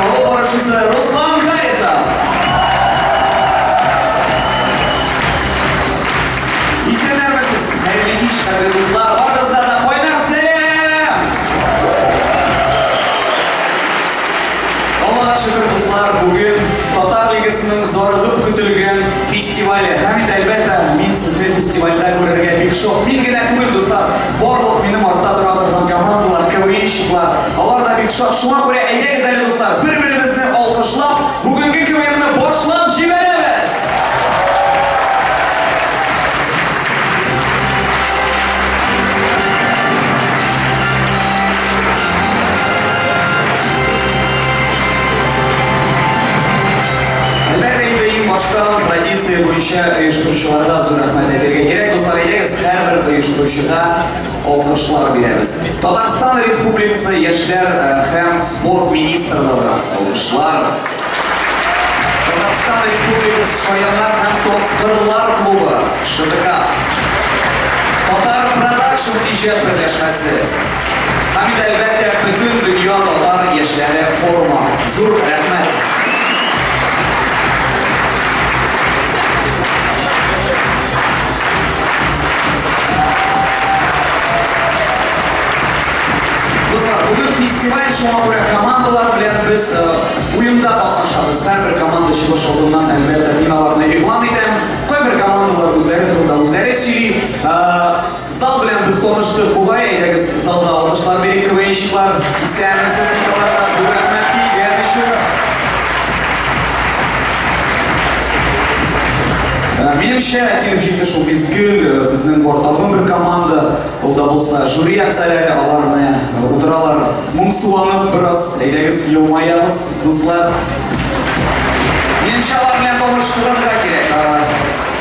алып баручысы Руслан Харисов. Исәннәрмесез, хәерле кич, кадерле дуслар, барыгызга да кайнар сәлам! Аллага шөкер, дуслар, бүген Татар лигасының зарыгып көтелгән фестивале. Һәм инде, әлбәттә, мин сезне фестивальдә күрергә бик шат. Мин генә түгел, дуслар, барлык минем артта тора торган командалар, КВНщиклар, алар да бик шат. Шуңа күрә әйдәгез әле, дуслар, бер-беребезне алкышлап, бүгенге КВНны башлап җибәрәбез! Әлбәттә инде иң баштан традиция буенча оештыручыларга зур рәхмәт әйтергә кирәк. Дуслар, әйдәгез, һәрбер оештыручыга алкышлар бирәбез. Татарстан Республикасы яшьләр һәм спорт министрлыгы алкышлар. Татарстан Республикасы Шаяннар һәм Тапкырлар клубы, ШТК. Татар Продакшн иҗат берләшмәсе. Һәм инде, әлбәттә, бөтен дөнья татар яшьләре форумы. Зур рәхмәт! Дуслар, бүген фестиваль, шуңа күрә командалар белән без уенда катнашабыз. Һәрбер команда чыгыш алдыннан, әлбәттә, мин аларны игълан итәм. Кайбер командалар үзләре турында үзләре сөйли. Зал белән без таныштык бугай. Әйдәгез, залда алкышлар бирик, КВНщиклар. Исәнмесез, Николайга зур рәхмәт килгән өчен. Минемчә, килеп җитте шул мизгел, безнең бар тагын бер команда, ул да булса жюри әгъзалары, алар менә утыралар, моңсуланып бераз, әйдәгез елмаябыз, дуслар. Минемчә, алар белән таныштырырга кирәк.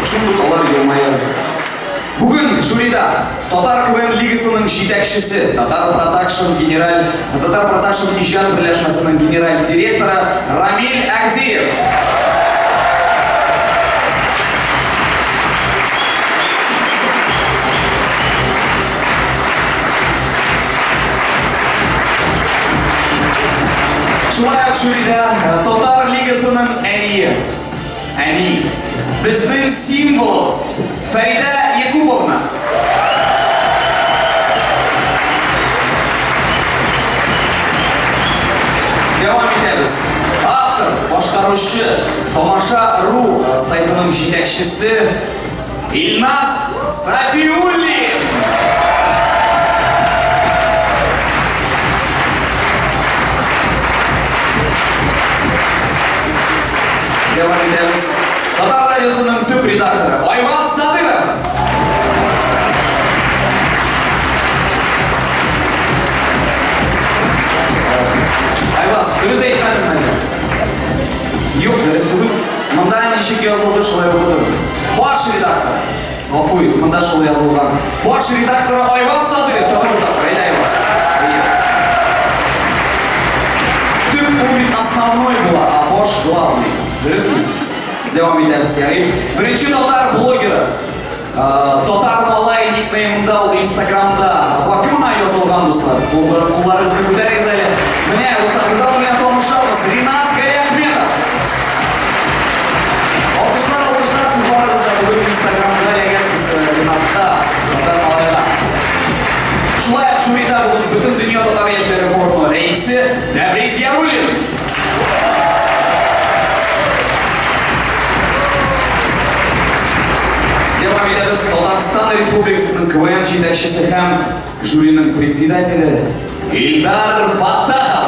Шундук алар елмая. Бүген жюрида Татар КВН лигасының җитәкчесе, Татар Продакшн генераль Татар Продакшн иҗат берләшмәсенең генераль директоры Рамил Әгдиев. Шулай ук жюрида Татар лигасының әние, әни, безнең символыбыз Фәридә Якуповна. Дәвам итәбез. Автор, башкаручы, Тамаша ру сайтының җитәкчесе Илназ Сафиуллин. Дәвам итәбез. Татар радиосының төп редакторы Айваз Садыров. Айваз, дөрес әйтмәдем әле. Юк, дөрес түгел. Монда ничек язылды, шулай укыдым. Баш редактор. Гафу ит, монда шул язылган. Баш редакторы Айваз Садыров. Тагын бер тапкыр, әйдә, Айваз. Төп ул бит основной була, а баш главный. Дөресме? Дәвам итәбез, ярый. Беренче татар блогеры. Татар малай никнеймында ул Инстаграмда. Бар кем аңа язылган, дуслар? Кулларыгызны күтәрегез әле. Менә, дуслар, без аның белән танышабыз. Ринат Галиахметов. Алкышлар, алкышлар, сез барыгыз да бүген Инстаграмда эләгәсез Ринатка, татар малайга. Шулай ук жюрида бүген бөтен дөнья татар яшьләре форумы рәисе Тәбрис Яруллин. Дәвам итәбез. Татарстан Республикасының КВН җитәкчесе һәм жюриның председателе Илдар Фаттахов.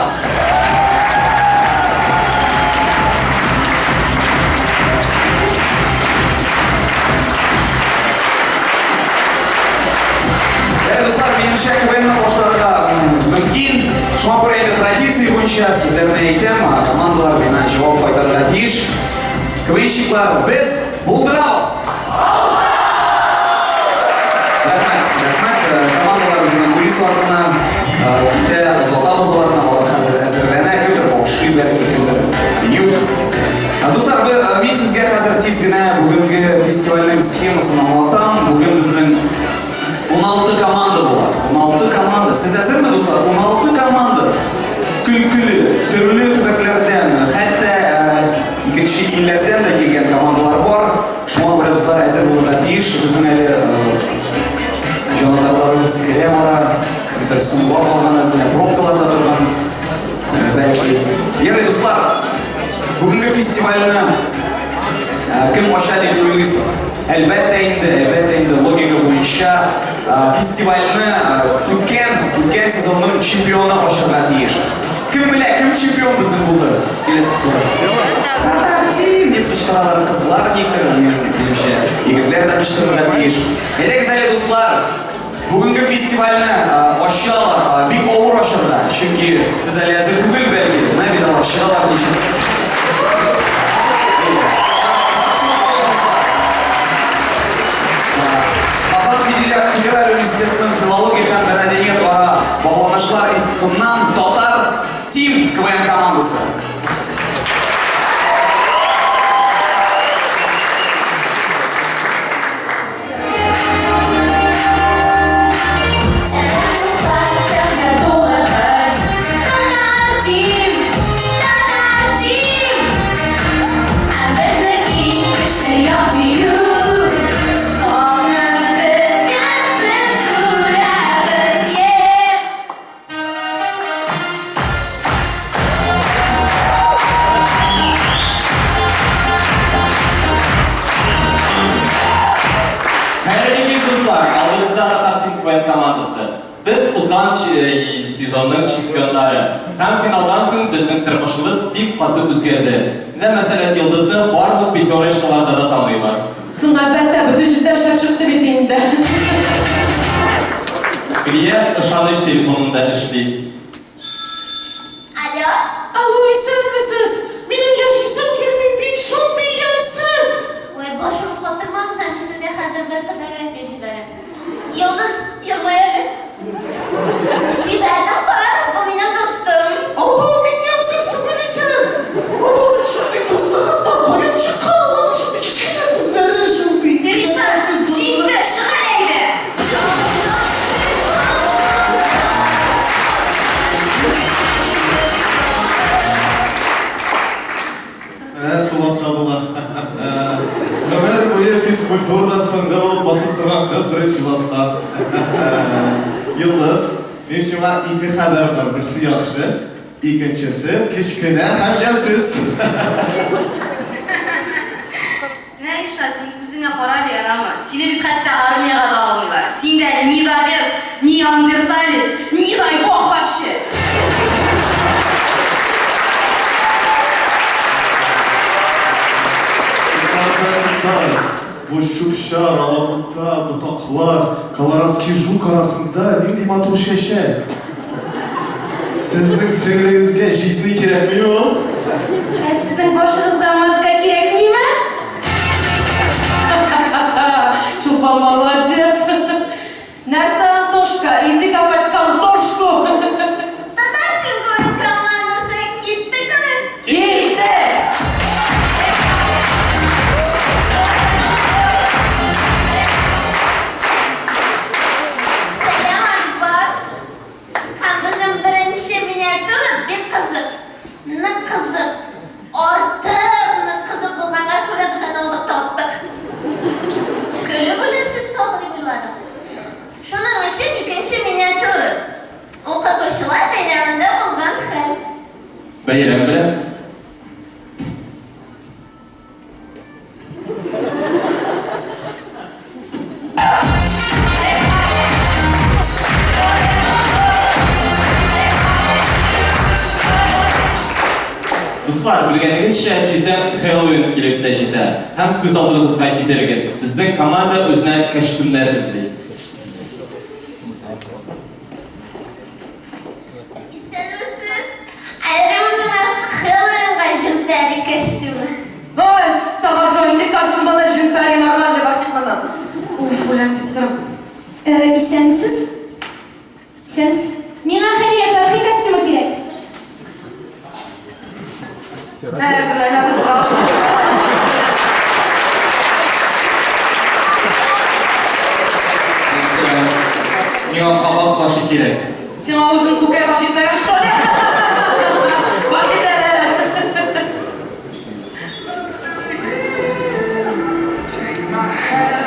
Дуслар, минемчә, КВНны башларга мөмкин. Шуңа күрә инде традиция буенча сүзләрне әйтәм, а командалар миңа җавап кайтарырга тиеш. КВНщиклар, без булдырабыз! Рәхмәт, рәхмәт. Командаларыбызның кулис артына китә, озатабыз аларны, алар хәзер әзерләнә, кемдер башлый, бәлки кемдер юк. Дуслар, мин сезгә хәзер тиз генә бүгенге фестивальнең схемасын аңлатам. Бүген безнең 16 команда була. 16 команда. Сез әзерме, дуслар? 16 команда. Көлкеле, төрле төбәкләрдән. калган әз генә пробкаларда торган, бәлки. Ярый, дуслар, бүгенге фестивальне кем ача дип уйлыйсыз? Әлбәттә инде, әлбәттә инде, логика буенча фестивальне үткән, үткән сезонның чемпионы ачырга тиеш. Кем белә, кем чемпион безнең булды? Киләсе сорау. Татар Тим дип кычкыралар кызлар никтер, минемчә, егетләр дә кычкырырга тиеш. Әйдәгез әле, дуслар, бүгенге фестивальне ачалар, бик авыр ачарга, чөнки сез әле әзер түгел бәлки, менә бит алар чыгалар ничек. Казан федераль университетының филология һәм мәдәниятара багланышлар институтыннан Татар Тим КВН командасы. Хәерле кич, дуслар! Алдыгызда Татар Тим КВН командасы. Без узган сезонның чемпионнары. Һәм финалдан соң безнең тормышыбыз бик каты үзгәрде. Менә, мәсәлән, Йолдызны барлык пятерочкаларда да таныйлар. Соң, әлбәттә, бөтен җирдә эшләп чыкты бит инде. Гөлия ышаныч телефонында эшли. Алло? Алло, исәнмесез! Минем яшисем килми, бик шундый ямьсез! Ой, башым катырмагыз, мин сезгә хәзер бер фотография җибәрәм. Йолдыз, елмай әле. Җибәрдем, карагыз, бу минем дустым. Апа, мин ямьсез түгел икән. Апа, сез шундый дустыгыз бар, каян чыккан ул аның шундый кечкенә күзләре, шундый Ришат, җитте, чык әле әйдә. Ә, сулап та була. Гомер буе физкультурада соңгы булып басып торган кыз беренче баскан. Йолдыз, минем сиңа ике хәбәр бар. Берсе яхшы, икенчесе кечкенә һәм ямьсез. Менә, Ришат, син үзеңә кара әле, ярамы? Сине бит хәтта армиягә дә алмыйлар. Син дә ни довес, ни неандерталец, ни дай бог вообще! Туктагыз, бу чүп-чар, алабута, ботаклар, колорадский жук арасында нинди матур чәчәк! Сезнең сеңлегезгә җизни кирәкмиме ул? Ә сезнең башыгызда маска кирәкмиме? Чулпан молодец! Нәрсә, Антошка, иди копать картошку! Татар Тим командасы киттекме? Китте! Сәлам, Акбарс. Һәм безнең беренче миниатюра бик кызык. Нык кызык. Артык нык кызык булганга күрә без аны уйлап таптык. Көлеп үләрсез тагы дип уйладым. Шуның өчен икенче миниатюра. Укытучылар бәйрәмендә булган хәл. Бәйрәм белән! Дуслар, белгәнегезчә, тиздән Хэллоуин килеп тә җитә. Һәм күз алдыгызга китерегез, безнең команда үзенә костюмнар эзли. Исәнмесез! Аерым гына Хэллоуинга җемпәри костюмы. Ой, таважо, инде костюмда да җемпәри нормальный бар кит моннан. Уф, үләм дип торам. Исәнмесез. Исәнмесез. Миңа Хәния Фәрхи костюмы кирәк. Ә, әзерләнәбез тагын. Миңа кабак башы кирәк. Сиңа үзең күкәй баш итмәгән, что ли? Бар кит әле. Take my hand.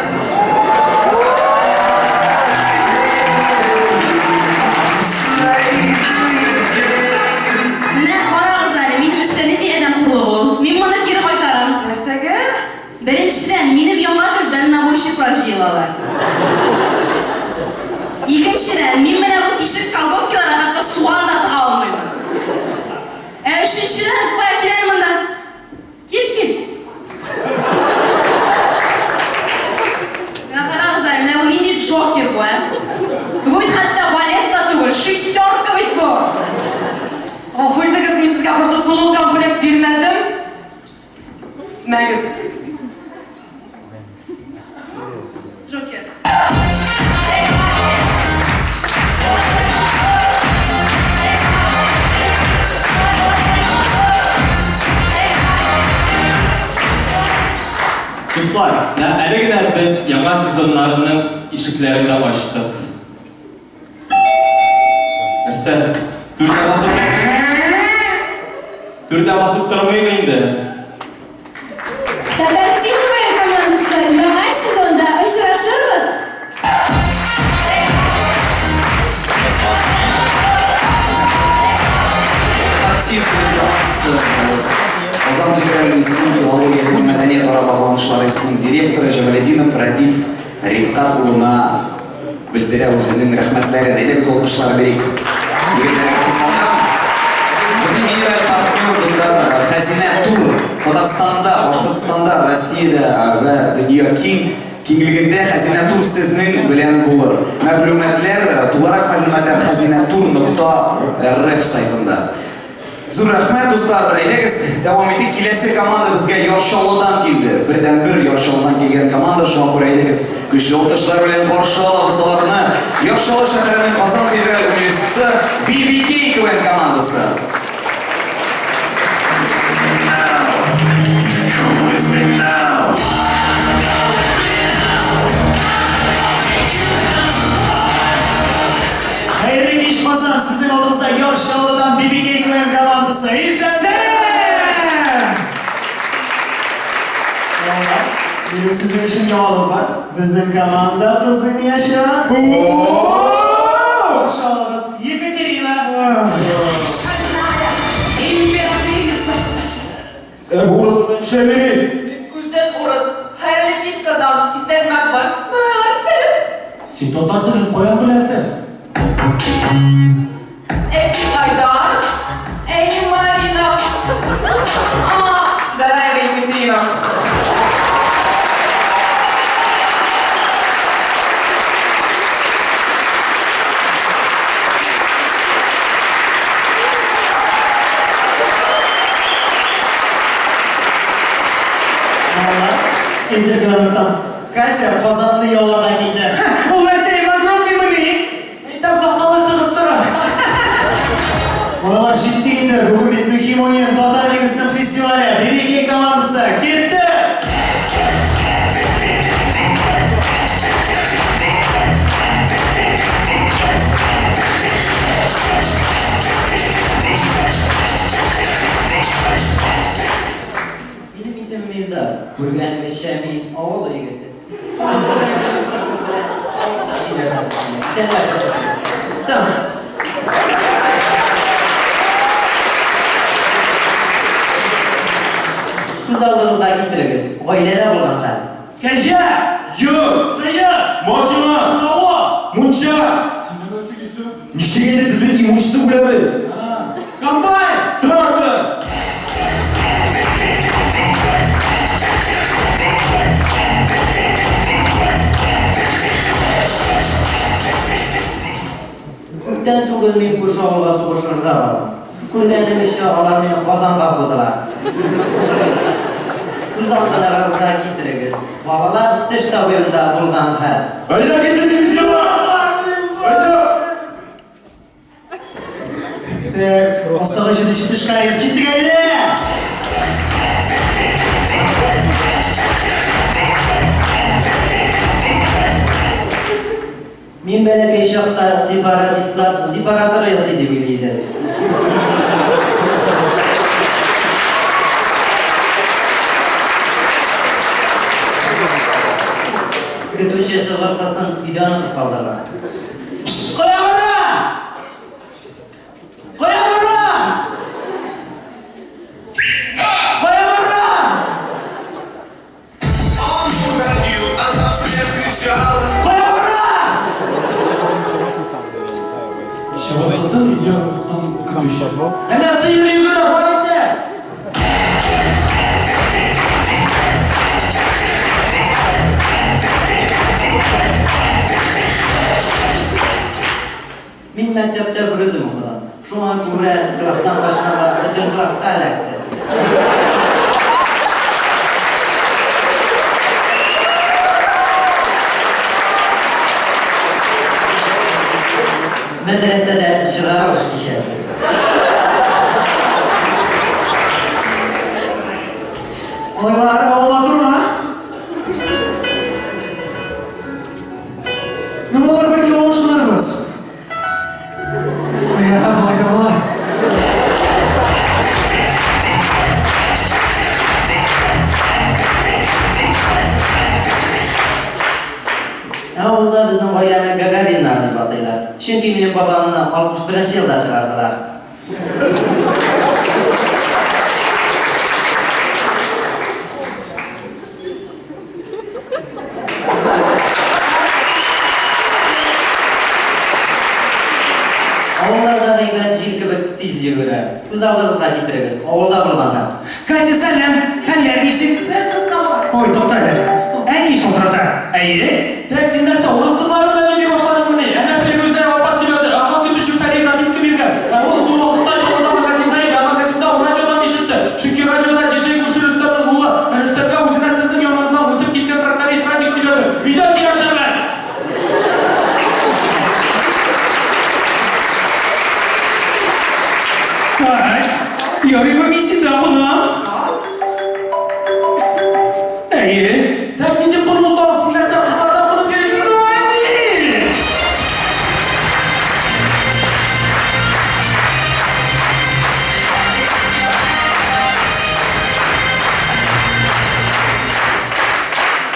Мәгез. Джокер. Дуслар, менә әле генә без яңа сезоннарының ишекләрен дә ачтык. Нәрсә? Түрдә басып Түрдә басып тормыйм инде. Татар Тим КВН командасы яңа сезонда очрашырбыз! Татар Тим КВН командасы Казан федераль университетының филология һәм мәдәниятара багланышлары институтының директоры Җамалетдинов Рәдиф Рифкать улына белдерә үзенең рәхмәтләрен. Әйдәгез, алкышлар бирик. Егетләргә, кызларга. Безнең генераль партнер, дуслар, Хәзинә Тур. Татарстанда, Башкортстанда, Россиядә вә дөнья киң киңлегендә Хәзинә Тур сезнең белән булыр. Мәгълүматлар, тулырак мәгълүматлар хәзинә тур нокта рф сайтында. Зур рәхмәт, дуслар. Әйдәгез, дәвам итик. Киләсе команда безгә Яр Чаллыдан килде. Бердәнбер Яр Чаллыдан килгән команда, шуңа күрә әйдәгез, көчле алкышлар белән каршы алабыз аларны. Яр Чаллы шәһәренең Казан федераль университеты BBK КВН командасы. Хәерле кич, Казан! Сезнең алдыгызда Яр Чаллыдан BBK КВН командасы. Исән-сәлам! Балалар, минем сезнең өчен яңалык бар. Безнең команда кыз уйнаячак. Каршы алыгыз, Екатерина! Императрица. Шәмири! Күздән урыс. Хәерле кич, Казан. Исәнме, Акбарс. Балалар, сәлам. Син татар телен каян беләсең? Әти Айдар. Әни Марина. А, Гараева Екатерина. Балалар, интеркомнаттан Катя Казанны яуларга килде. Ул нәрсә, Иван Грозный мыни? Әйтәм, сакалы чыгып тора. Балалар, җитте инде. Бүген бит мөһим уен, Татар лигасының фестивале. BBK командасы китте! Минем исемем Илдар. Күргәнегезчә, мин авыл егете. Шуңа күрә минем сезнең белән авылча сөйләшәсем килә. Исәнләшәсем килә. Исәнмесез. Күз алдыгызга китерегез, гаиләдә булган хәл. Кәҗә! Йорт! Сыер! Машина! Тавык! Мунча! Син нәмә сөйлисең? Ничек инде без бит имущество бүләбез? Комбайн! Трактор! Күптән түгел мин күрше авылга сугышырга бардым. Күргәнегезчә, алар мине Казанга кудылар. Күз алдыгызга китерегез, балалар теш табибында булган хәл. Әйдә киттек дим сиңа! Әйдә! Так, астагы җиденче тешкә ез киттек әйдә! Мин бәләкәй чакта сепаратистлар сепаратор ясый дип уйлый идем. Көтүче чыбыркысын өйдә онытып калдырган. Кая бара? Кая бара? Кая бара? Кая бара? Чыбыркысын өйдә оныткан көтүче. Әнә сыер йөгерә, бар инде! Мин мәктәптә берүзем укыдым. Шуңа күрә класстан качканга бөтен класска эләкте. Мәдрәсәдә чыгарылыш кичәсе. Малайлар, авыл матурмы, а? Ну, болар бер километрларбыз. Ярар, болай да була. Ә авылда безнең гаиләне Гагариннар дип атыйлар. Чөнки минем бабамны 61 нче елда чыгардылар. Авылларда гайбәт җил кебек тиз йөгерә. Күз алдыгызга китерегез, авылда булган хәл. Катя, сәлам! Хәлләр ничек? Бер сүз табар. Ой, тукта әле. Әни шалтырата. Әйе? Тәк, син нәрсә, урыс кызлары белән йөри башладыңмыни? Әнә Фирүзә апа сөйләде, аңа көтүче Фәрит записка биргән. Ә ул ул вакытта Чаллыда магазинда иде, ә магазинда ул радиодан ишетте. Чөнки радиода диджей күрше Рөстәмнең улы. Ә Рөстәмгә үзенә сезнең яныгыздан үтеп киткән тракторист Радик сөйләде. Өйдә сөйләшербез! Кать, ярыймы мин синдә кунам? Әйе. Тәк, нинди куну тагын? Син нәрсә, кызлардан кунып йөрисеңме? Ну, әни!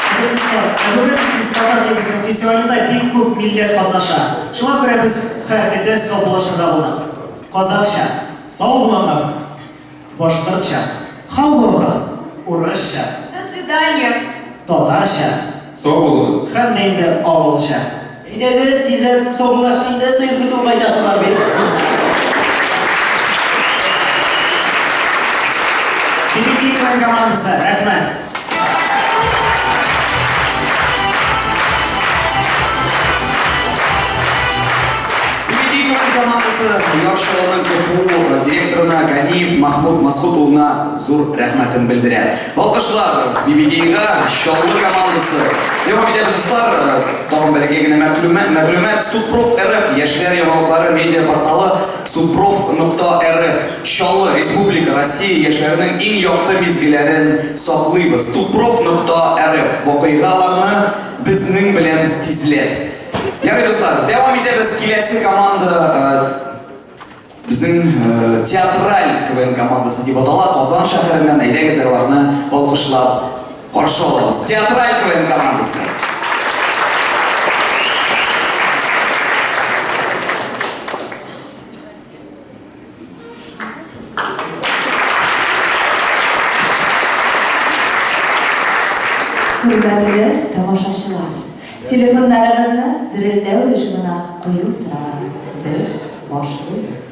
Хөрмәтле дуслар, ә бүген Татар лигасының фестивалендә бик күп милләт катнаша. Шуңа күрә без һәр телдә саубуллашырга булдык. Казахча. Сау булыңыз! Башкортча. Һау булыгыз! Урысча. До свидания. Татарча. Сау булыгыз! Һәм дә инде авылча. Әйдәгез, тизрәк саубуллашыйк инде, сыер көтүен кайтасы бар бит. Филиппин командасы, рәхмәт! Бибикей командасы Яр Чаллының КФУ директорына Ганиев Махмуд Масхут улына зур рәхмәтен белдерә. Алкышлар Бибикейга Чаллы командасы. Дәвам итәбез, дуслар. Тагын бәләкәй генә мәгълүмат, мәгълүмат Судпроф РФ яшьләр яңалыклары медиа порталы Судпроф.рф Чаллы, Республика, Россия яшьләренең иң якты мизгелләрен саклыйбыз. Судпроф.рф вакыйгаларны безнең белән тизләт. Ярый, дуслар, дәвам итәбез. Киләсе команда безнең театраль КВН командасы дип атала. Казан шәһәреннән әйдәгез аларны алкышлап каршы алабыз. Театраль КВН командасы. Хөрмәтле тамашачылар, телефоннарыгызны дерелдәү режимына кую сорала. Без башлыйбыз.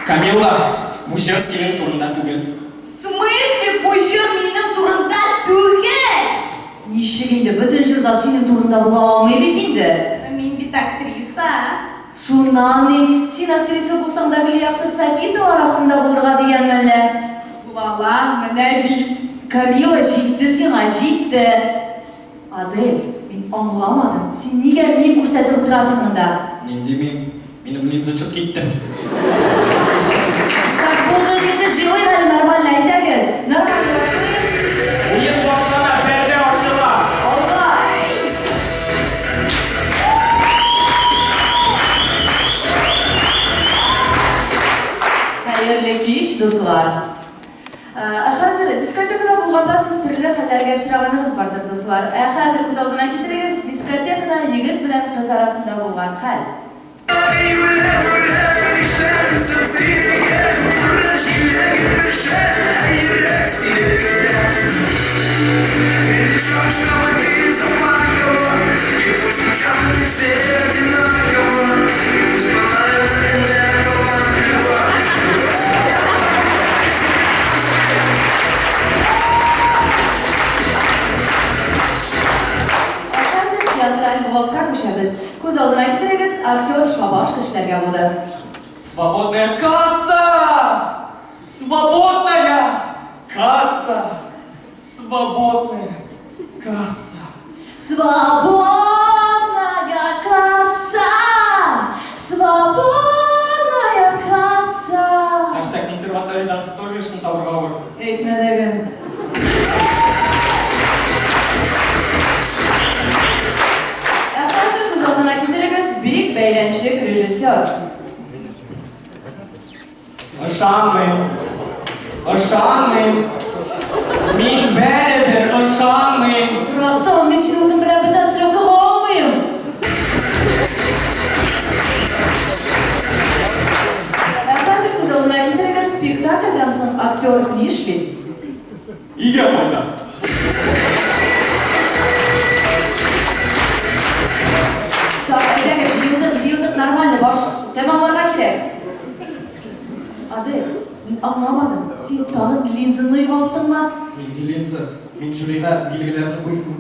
Камилла, бу җыр синең турында түгел. В смысле, бу җыр минем турында түгел? Ничек инде, бөтен җыр да синең турында була алмый бит инде. Но мин бит актриса. Шуннан ни, син актриса булсаң да гел якты софиталар астында булырга дигән мәллә? Була алам, менә бит. Камила, җитте сиңа, җитте! Адель, мин аңламадым, син нигә мим күрсәтеп утырасың монда? Нинди мим? Минем линза чыгып китте. Так, булды, җитте, җыйлыйк әле нормально, әйдәгез. Нормально башлыйк. Уен башлана, пәрдә ачыла. Алга! Хәерле кич, дуслар. Ә хәзер дискотекада булганда сез төрле хәлләргә очраганыгыз бардыр, дуслар. Ә хәзер күз алдына китерегез, дискотекада егет белән кыз арасында булган хәл. Ә хәзер театраль блокка күчәбез. Күз алдына китерегез, актер шабашка эшләргә булды. Свободная касса! Свободная касса! Свободная касса! Свободная касса! Свободная касса! Нәрсә, консерваториядән соң тоже эшне табырга авыр. Әйтмәдегем. Ә хәзер күз алдына китерегез, бик бәйләнчек режиссер. Ышанмыйм. Ышанмыйм. Мин барыбер ышанмыйм. Братан, мин сине үзем белән бүтән стрелкага алмыйм. Ә хәзер күз алдына китерегез, спектакльдән соң актер нишли? Өйгә кайта. Так, әйдәгез, җыелдык, җыелдык, нормально, баш тәмамларга кирәк. Адель, мин аңламадым, син тагын линзаңны югалттыңмы? Нинди линза? Мин жюрига билгеләрне куйдым.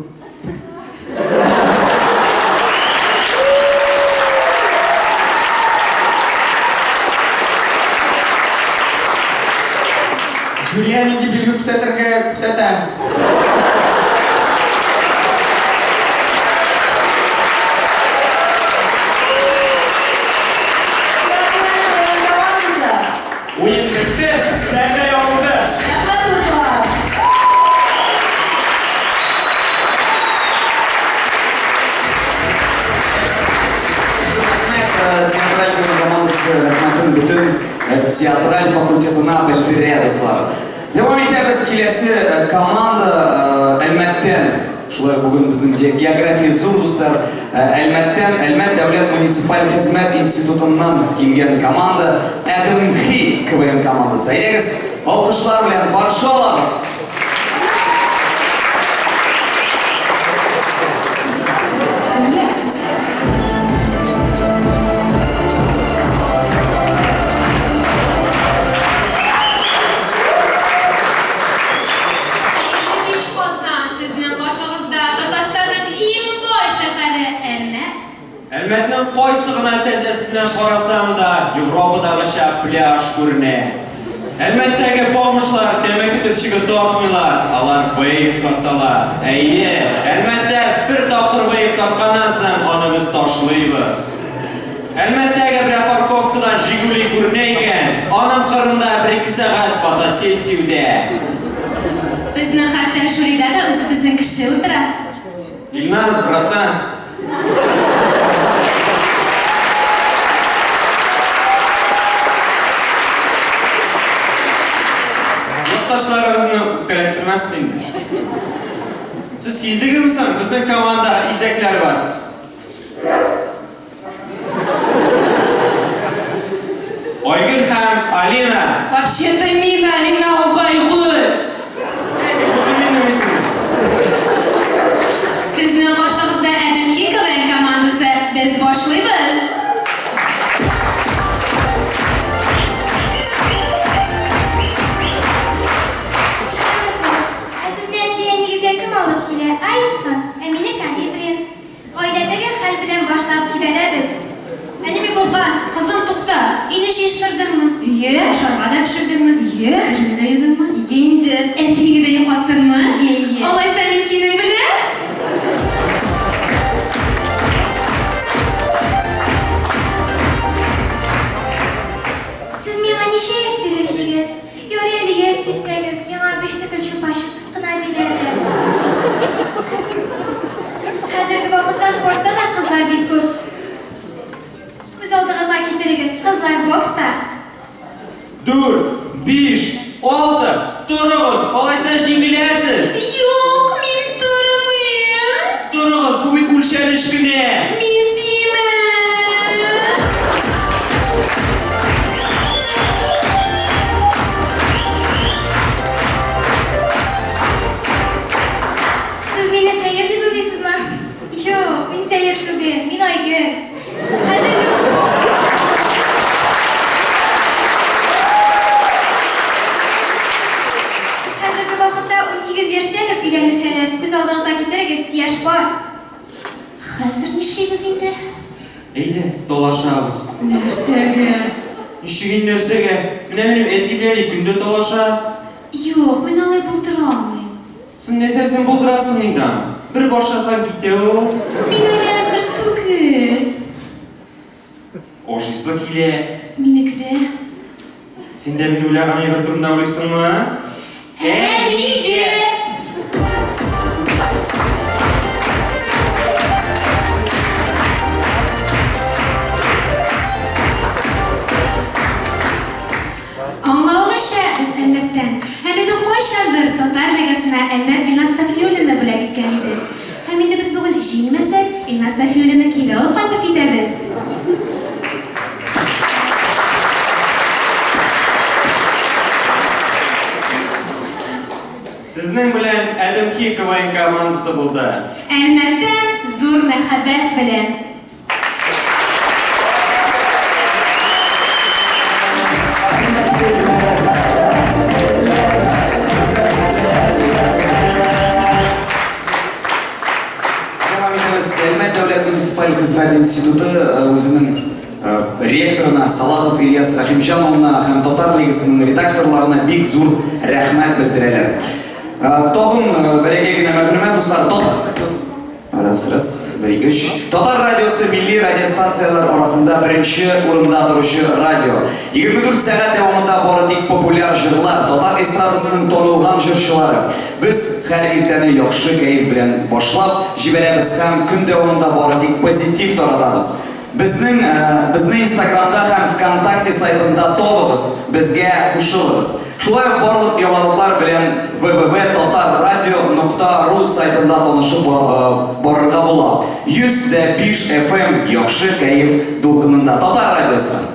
Жюрига нинди билге күрсәтергә күрсәтәм. Командасы. Уен бетте, сәхнә ябылды. Рәхмәт, дуслар. Рәхмәт, театраль көне командасы рәхмәтен бөтен театраль факультетына белдерә, дуслар. Дәвам итәбез киләсе команда Әлмәттән. Шулай бүген безнең география зур, дуслар. Әлмәттән, Әлмәт дәүләт муниципаль хезмәт институтыннан килгән команда ӘДМХИ КВН командасы. Әйдәгез, алкышлар белән каршы алабыз. Хәерле кич, Казан! Сезнең каршыгызда Татарстанның иң бай шәһәре Әлмәт. Әлмәтнең кайсы гына тәрәзәсеннән карасаң да, Европадагыча пляж күренә. Әлмәттәге бомжлар тәмәке төпчеге тартмыйлар, алар вейп тарталар. Әйе, Әлмәттә бер тапкыр вейп тартканнан соң аны без ташлыйбыз. Әлмәттәге берәр парковкадан Жигули күренә икән, аның кырында бер-ике сәгать фотосессия үтә. Безнең хәтта жюрида да үзебезнең кеше утыра. Илназ, братан. Якташларыгызны үпкәләттермәссез инде. Сез сиздегезме соң, безнең команда изәкләр бар. Айгөл һәм Алина. Вообще-то мин Алина, ул Айгөл. Сезнең каршыгызда ӘДМХИ КВН командасы. Без башлыйбыз. Ә сезне әти-әнигезгә кем алып килә? Аистмы? Ә мине колибри. Гаиләдәге хәл белән башлап җибәрәбез. Әни Микулпа, кызым, тукта. Өйне җыештырдыңмы? Ие. Ашарга да пешердеңме? Ие. Керне дә юдыңмы? Ие инде. Әтиеңне дә йоклаттыңмы? Ие, ие. Алайса мин синең белән? Сез миңа ничә яшь бирер идегез? Ярый әле яшь бирсәгез, миңа бишне гөл чупа-чупс кына бирәләр. Хәзерге вакытта спортта да кызлар бик күп. Күз алдыгызга китерегез, кызлар бокста. Дүрт, биш, алты, торыгыз, алайса җиңеләсез. Юк, мин тормыйм. Торыгыз, бу бит үлчәнеш кенә. Мин симез. Сез мине сәер дип уйлыйсызмы? Юк, мин сәер түгел. Әйдә, талашабыз. Нәрсәгә? Ничек инде нәрсәгә? Менә минем әти белән әни көн дә талаша. Юк, мин алай булдыра алмыйм. Соң нәрсәсен булдырасың инде аның? Бер башласаң китә ул. Мин әле әзер түгел. Ашыйсы килә. Минеке дә. Син дә мин уйлаган әйбер турында уйлыйсыңмы? Ә нигә? Аңлавыгызча, без Әлмәттән. Һәм инде кайчандыр Татар лигасына Әлмәт Илназ Сафиуллинны бүләк иткән иде. Һәм инде без бүген җиңмәсәк, Илназ Сафиуллинны кире алып кайтып китәбез. Сезнең белән Әдемхи КВН командасы булды. Әлмәттән зур мәхәббәт белән. Дәвам итәбез. Әлмәт дәүләт муниципаль хезмәт институты үзенең ректорына Салахов Ильяс Рәхимҗан улына һәм Татар лигасының редакторларына бик зур рәхмәт белдерәләр. Тагын бәләкәй генә мәгълүмат, дуслар, Раз, раз, бер, ике, өч. Татар радиосы милли радиостанцияләр арасында беренче урында торучы радио. 24 сәгать дәвамында бары тик популяр җырлар, татар эстрадасының танылган җырчылары. Без һәр иртәне яхшы кәеф белән башлап җибәрәбез һәм көн дәвамында бары тик позитив таратабыз. Безнең безне Инстаграмда һәм ВКонтакте сайтында табыгыз, безгә кушылыгыз. Шулай ук барлык яңалыклар белән www.tatarradio.ru сайтында танышып барырга була. 100,5 FM яхшы кәеф дулкынында. Татар радиосы.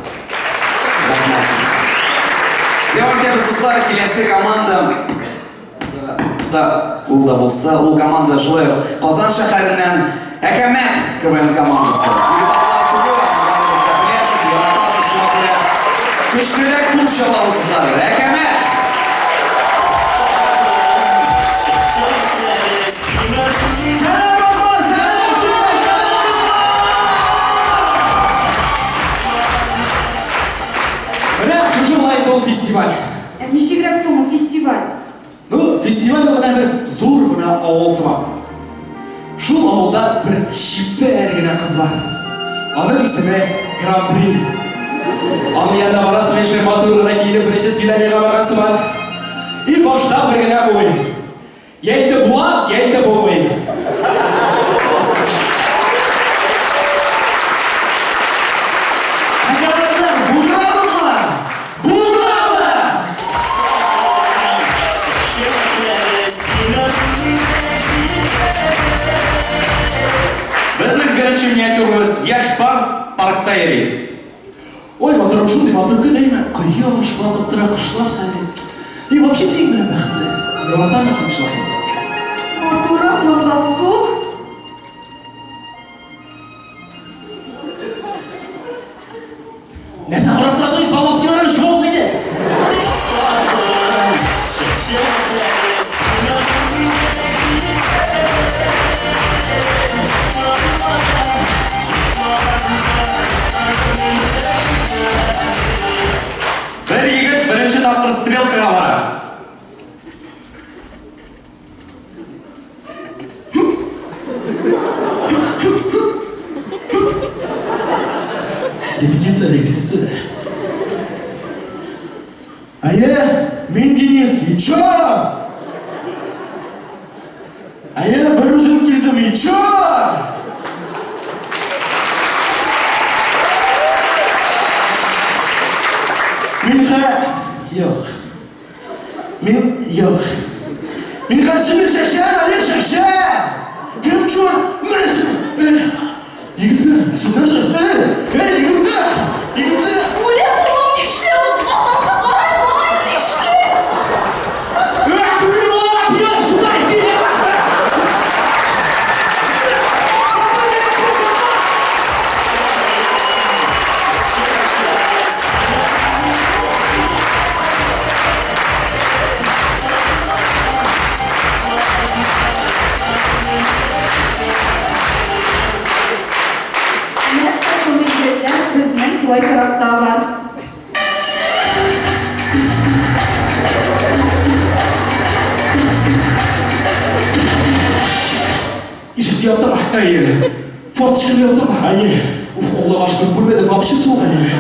Рәхмәт. Дәвам итәбез, дуслар. Киләсе команда да ул да булса, ул команда шулай ук Казан шәһәреннән Әкәмәт КВН командасы. Депутатлар түгел, аны барыгыз да беләсез, яратасыз, шуңа күрә көчлерәк кул чабабыз, дуслар. Әкәмәт! Сәлам, апа! Сәлам, сәлам, сәлам! Менә шушы була инде ул фестиваль. Ә ничегрәк соң ул фестиваль? Ну, фестиваль ул менә бер зур гына авыл сыман. Шул авылда бер чибәр генә кыз бар. Аның исеме Гран-при. Аның янына барасың, яшь матур гына киенеп беренче свиданиегә барган сыман. И башта бер генә уй. Я инде була, я инде булмый. Әкәмәтләр, булдырабызмы? Булдырабыз! Безнең беренче миниатюрабыз яшь пар паркта йөри. Ой, матурым, шундый матур көн, әйме? Кояш балкып тора, кошлар сайрый. Мин вообще синең белән бәхетле. Яратам мин сине шулай. Матурым, монда су. Нәрсә карап торасың, салмас кинодан чуалсың инде. Бер егет беренче тапкыр стрелкага бара. Репетиция, репетиция. Әйе, мин Денис, и чё? Әйе, бер үзем килдем, и чё? Мин хә... Юк. Мин юк. Мин хәзер сине чәчәм, әйе, чәчәм! Кем чуар? Менә Егетләр, сез нәрсә? Эй, эй, егетләр! Егетләр! Үлә балам, нишләп ул? Атасы карай, малай нишли? Эй, түгел балага тиям, сюда иди! әйбәтләр безнең тулай торакта бар. Ишек яптыңмы? Әйе. Форточканы яптыңмы? Әйе. Уф, Аллага шөкер, бүлмәдә вообще суык. Әйе.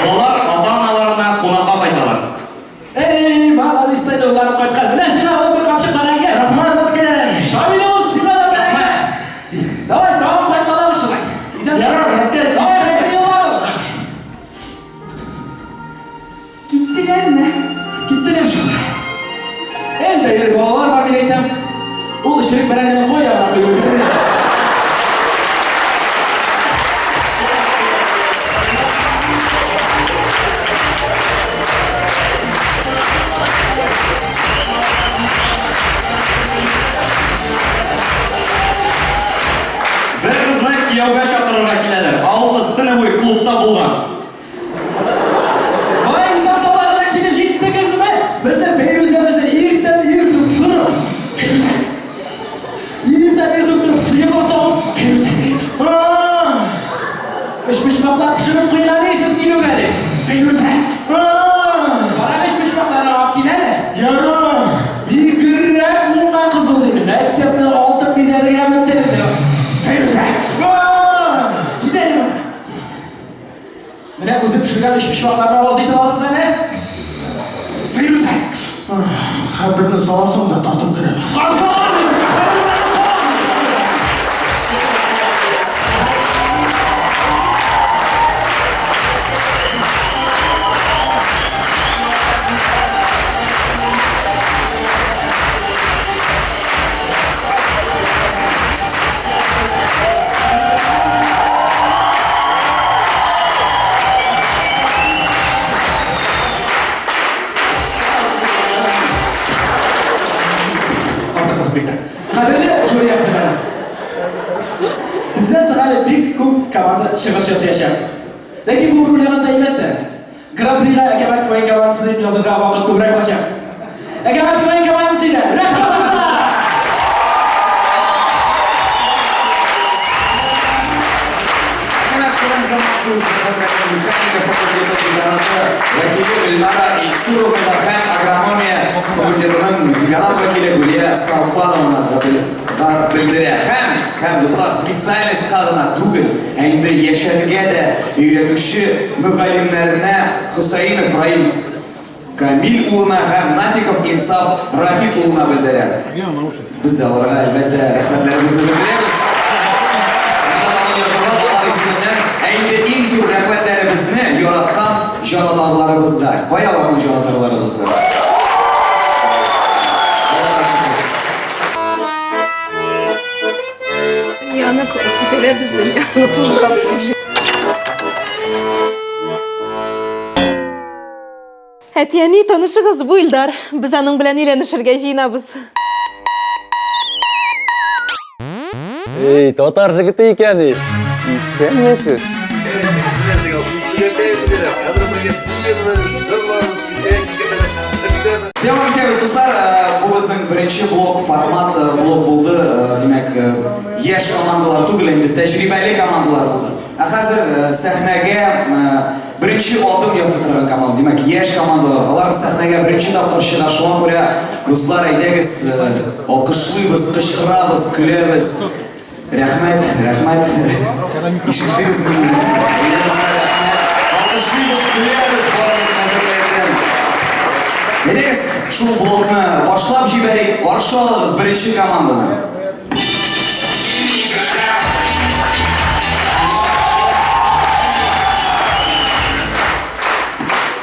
Балалар ата-аналарына кунакка кайталар. Эй, молодец, уйланып кайткан. Менә сиңа алып бер капчык бәрәңге. Рәхмәт, әткәй. Шамил улым, сиңа да бәрәңге. Давай, тагын кайткалабыз шулай. Исән Ярар, әткәй. Давай, хәерле юллар. Киттеләрме? Киттеләр шул. Әлдә йөреп балалар бар, мин әйтәм. Ул эчерек бәрәңгене кая гына куеп бетерде. Бер кызны кияүгә чакырырга киләләр. Ә ул кыз төне буе клубта булган. Вай, инсан сауларына килеп җиттегезме? Безнең Фәйрүзәбезне иртән иртүк торып, Фәйрүзә. Иртән иртүк торып, сыерга савып, Фәйрүзә. Өчпочмаклар пешереп куйган ди сез килүгә ди. Фәйрүзә. Кара өчпочмакларны алып кил әле. Ярар. Бигрәк уңган кыз ул диде. Мәктәпне алтын медальгә бетерде. Фәйрүзә. Кил әле монда. Менә үзе пешергән өчпочмакларны авыз итеп алыгыз әле. Фәйрүзә. Хәбәрне саласың да тартып керә. Артык кызып китте. Кадерле жюри әгъзалары. Бездән соң әле бик күп команда чыгыш ясаячак. Ләкин бу бер уйлаганда әйбәт тә. Гран-прига Әкәмәт КВН командасы дип язырга вакыт күбрәк булачак. Әкәмәт КВН командасы иде. Рәхмәт дуслар! Әкәмәт КВН командасы үзенең механика факультеты деканаты вәкиле Гөлнара Ильсуровна һәм агрономия факультетының деканат вәкиле Гүлия Салпановна белдерә. Һәм, һәм, дуслар, специальностька гына түгел, ә инде яшәргә дә өйрәтүче мөгаллимнәренә Хөсәенов Раил Камил улына һәм Нафиков Инсаф Рафик улына белдерә. Без дә аларга, әлбәттә, рәхмәтләребезне белдерәбез. Алар исеменнән, ә инде иң зур рәхмәтләребезне яраткан җанатарларыбызга. Кая аларның җанатарлары, дуслар? Аллага шөкер. Дөньяны күтәрәбез, дөньяны туздырабыз дип. Әти-әни, танышыгыз, бу Илдар. Без аның белән өйләнешергә җыенабыз. Эй, татар җегете икән ич. Исәнмесез. Дәвам итәбез, дуслар. Бу безнең беренче блок, формат блок булды. Димәк, яшь командалар түгел, инде тәҗрибәле командалар булды. Ә хәзер сәхнәгә беренче адым ясый торган команда, димәк, яшь командалар. Алар сәхнәгә беренче тапкыр чыга. Шуңа күрә, дуслар, әйдәгез, алкышлыйбыз, кычкырабыз, көләбез. Рәхмәт, рәхмәт. Ишеттегезме мине? Әйдәгез, рәхмәт. Алкышлыйбыз, көләбез барлык хәзерләрдән. Әйдәгез, шул блокны башлап җибәрик. Каршы алыгыз беренче команданы.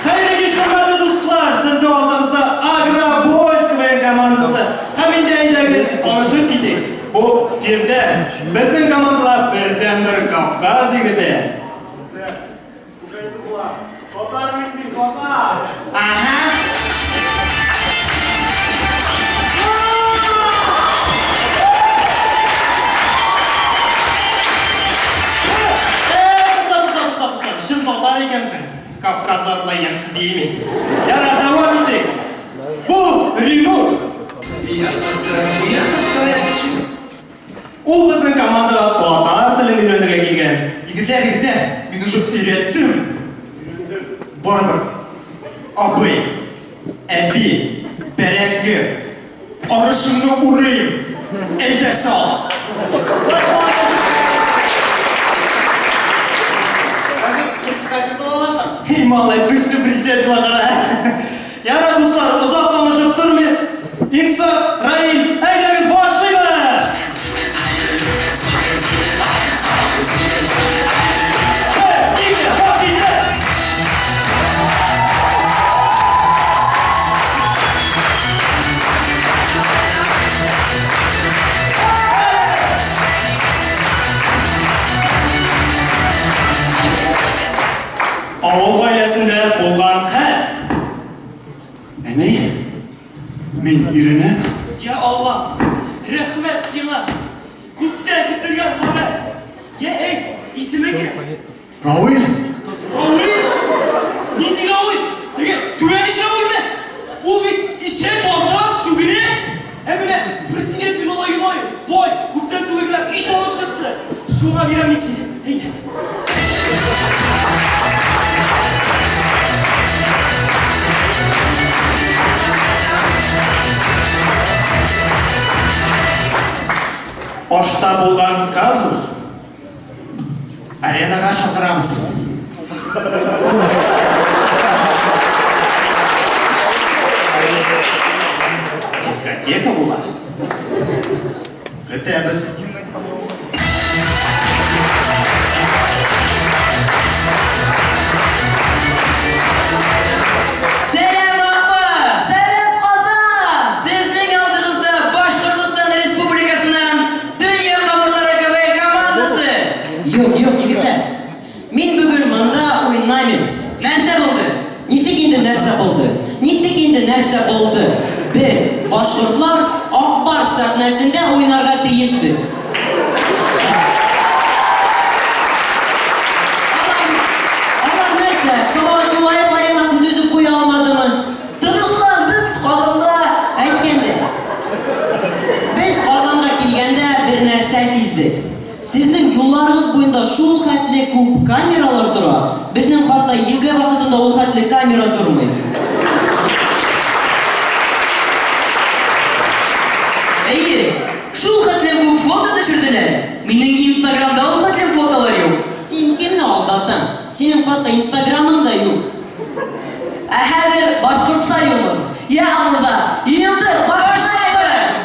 Хәерле кич, хөрмәтле дуслар! Сезнең алдыгызда Агробойс КВН командасы. Һәм инде әйдәгез, танышып китик. Бу Фирдә, безнең командада бердәнбер Кавказ егете. Татар бит мин, татар! Ага. Э, тукта, тукта, тукта, тукта. Чын татар икәнсең. Кавказлар болай Болай ямьсез диелми. Ярар, дәвам итик. Бу Ринур. Ул безнең командага татар телен өйрәнергә килгән. Егетләр, егетләр, мин уже өйрәттем. Барыбер. Абый, әби, бәрәңге, арышыңны урыйм, әйдә сал. Председатель була аласың. Эй, малай, точно председатель кара. Ярар, дуслар, озак танышып тормыйк. Инсаф, Раил, әйдәгез башлыйбыз! Бер, ике, хоп, китте! Авыл гаиләсендә булган хәл. Әни, мин өйрәнәм. Я Аллам, рәхмәт сиңа! Күптән көтелгән хәбәр! Я әйт, исеме кем? Равил. Равил? Нинди Равил? Теге түбән иш Равилме? Ул бит ишә, тарта, сүгенә. Ә менә председатель малае бай, бай, күптән түгел генә өй салып чыкты. Шуңа бирәм мин сине. Әйдә. Ашта булган казус. Аренага чакырабыз. Дискотека була. Көтәбез. Сәлам, апа! Сәлам, Казан! Сезнең алдыгызда Башкортостан Республикасыннан Дөнья камырлары КВН командасы! Юк, юк, егетләр. Мин бүген монда уйнамыйм. Нәрсә булды? Ничек инде нәрсә булды? Ничек инде нәрсә булды? Без, башкортлар, Ак Барс сәхнәсендә уйнарга тиешбез. Алар, алар нәрсә, Салават Юлаев аренасын төзеп куя алмадымы? Тынычлан, без бит Казанда! Әйткәндәй, без Казанга килгәндә бер нәрсә сиздек. Сезнең юлларыгыз буенда шул хәтле күп камералар тора, безнең хатта ЕГЭ вакытында ул хәтле камера тормый. Әйе, шул хәтлем күп фото төшерделәр, минем инстаграмда ул хәтлем фотолар юк. Син кемне алдатың? Синең хатта инстаграмың да юк. Ә хәзер башкортча юмор. Я Амурда, елдыр, башлыйбыз!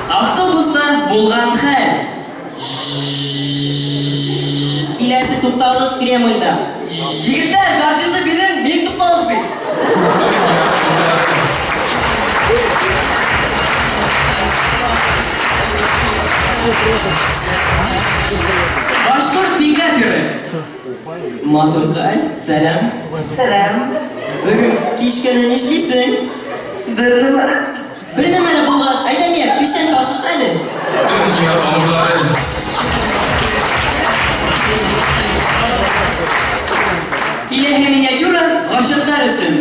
Автобуста булган хәл. Киләсе тукталыш Кремльдә. Егетләр, картинны бирең, мин тукталыш бит. Башкорт пикаперы. Матуркай, сәлам. Сәлам. Бүген кич кенә нишлисең? Бер нәмә. Бер нәмә дә булмас. Әйдә мия, печән ташыш әле. Дөнья авырлары. Киләһе миниатюра гашыйклар өчен.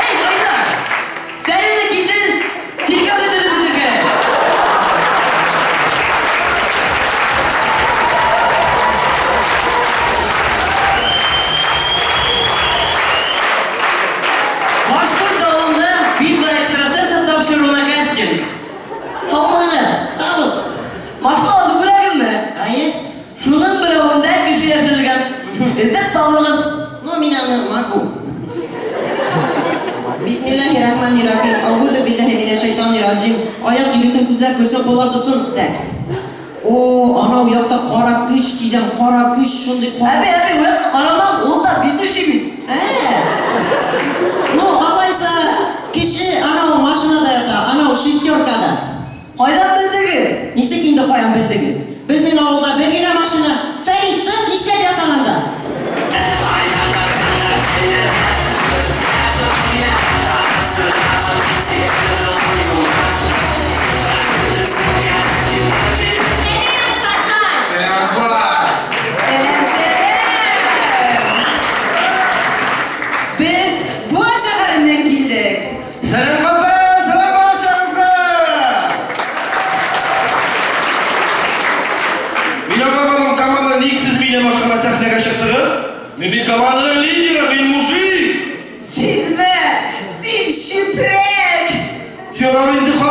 Эй, Айдар! Тәрене китер! Чиркәүдә төзеп үтер кәрәк! Башкорт авылында Битва экстрасенсов тапшыруына кастинг. Һаумы? Саубыз. Машиналарны күрәгезме? Әйе. Шуның берәвендә кеше яшерелгән. Эзләп табыгыз. Ну, мин аны могу. Бисмиллахи рахмани рахим. Аугуду биллахи минә шайтани раджим. Аяк йөресен, күзләр күрсен, куллар тотсын. Так. О, анау якта кара көч сизәм, кара көч, шундый кара. Әби, әби, ул якка карамагыз, ул да битүче бит. Ә. Ну, алайса, кеше анау машинада ята, анау шестеркада. Кайдан белдегез? Ничек инде каян белдегез? Безнең авылда бер генә машина. Фәрит, сык, нишләп ятаң анда?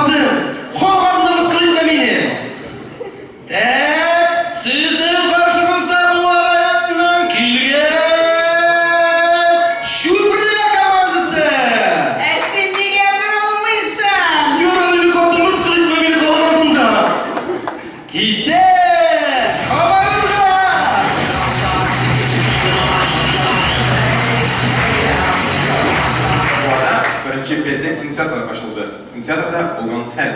хатын! Халык алдында мыскыл итмә мине! Тәк, сезнең каршыгызда Буа районыннан килгән Чүпрә командасы! Ә син нигә борылмыйсың? Ярар инде, хатын, мыскыл итмә мине халык алдында! Китек! Кабарырга! Буада беренче пәтәк кинотеатры ачылды. Кинотеатрда булган хәл.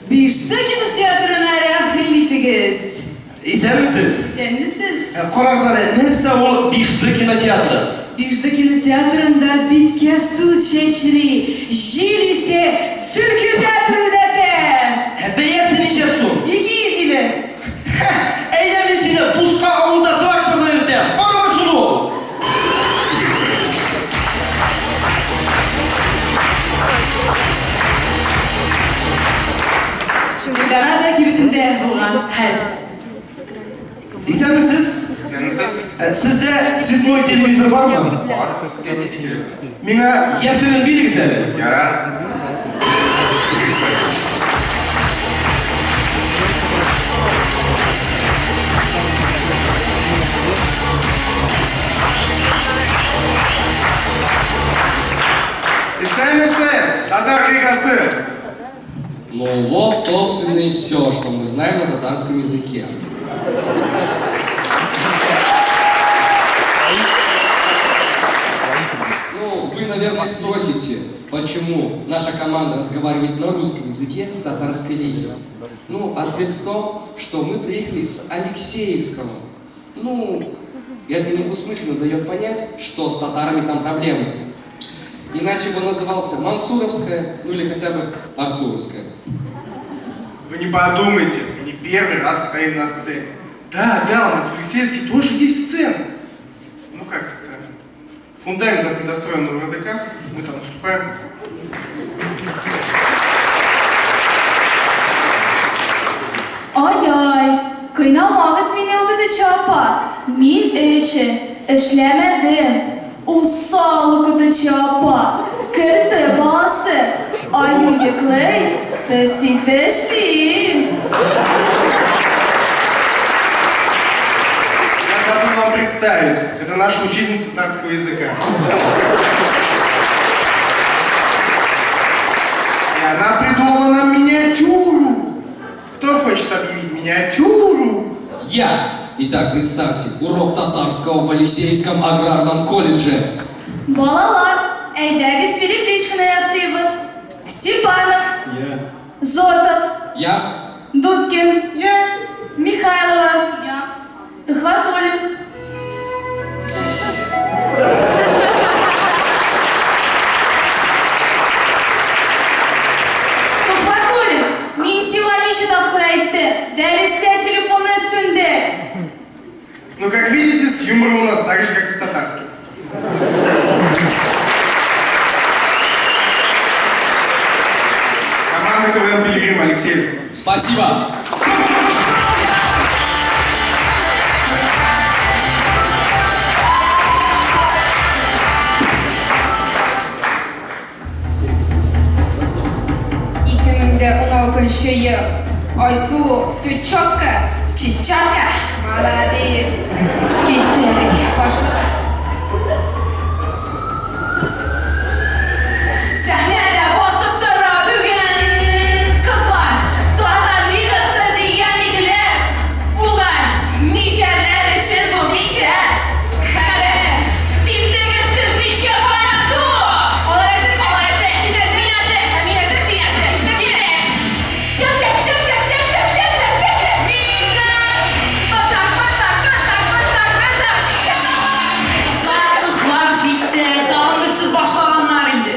Биште кинотеатрына рәхим итегез! Исәнмесез! Исәнмесез! Карагыз әле, нәрсә ул Биште кинотеатры? Биште кинотеатрында биткә сүз чәчри, җил исә, селкетә, дерелдәтә! Ә бәясе ничә сум? 250. Хә! Әйдә мин сине бушка авылда тракторда йөртәм, барыбер шул ул! Эльдорадо кибетендә булган хәл. Исәнмесез! Исәнмесез! Сездә цветной телевизор бармы? Бар, сезгә нинди кирәк соң? Миңа яшелен бирегез әле. Ярар. Исәнмесез, татар лигасы! Ну вот, собственно, и все, что мы знаем на татарском языке. Ну, вы, наверное, спросите, почему наша команда разговаривает на русском языке в татарской лиге. Ну, ответ в том, что мы приехали с Алексеевского. Ну, это недвусмысленно дает понять, что с татарами там проблемы. Иначе бы он назывался Мансуровская, ну или хотя бы Артуровская. Вы не подумайте, мы не первый раз стоим на сцене. Да, да, у нас в Алексеевске тоже есть сцена. Ну как сцена? Фундамент от недостроенного РДК, мы там выступаем. Ай-ай, кыйнамагыз мине, укытучы апа. Мин өй эше эшләмәдем. Усал укытучы апа. Керпе баласы. Аю йоклый, песи тешли. Я забыл вам представить, это наша учительница татарского языка. И она придумала нам миниатюру. Кто хочет объявить миниатюру? Я! Итак, представьте, урок татарского в Алексеевском аграрном колледже. Балалар, әйдәгез перекличканы ясыйбыз. Степанов. Я. Зотов. Я. Дудкин. Я. Михайлова. Я. Төхвәтуллин. Төхвәтуллин, мин сиңа ничә тапкыр әйттем, дәрестә телефонны сүндер. Ну, как видите, с юмором у нас так же, как и с татарским. Команда КВН Пилигрим, Алексеевск. Спасибо. 2016 ел. Айсылу, все четко, чечетка. Молодец. Киттек. Башлыйбыз. Сәхнәдә басып тора бүген кызлар. Татар лигасы дигән иделәр. Улар, мишәрләр өчен бу мишәр. Хәбәр. Симтегез сез мичкә кайнап су. Алар әзер, алар әзер. Син әзер, мин әзер. Ә мин әзер, син әзер. Киттек. Чап, чап, чап, чап, чап, чап, чап, чап, чап, чап. Мишәр. Басак, басак, басак, басак, басак. Кызлар җитте, тагын без сүз башлаганнар инде.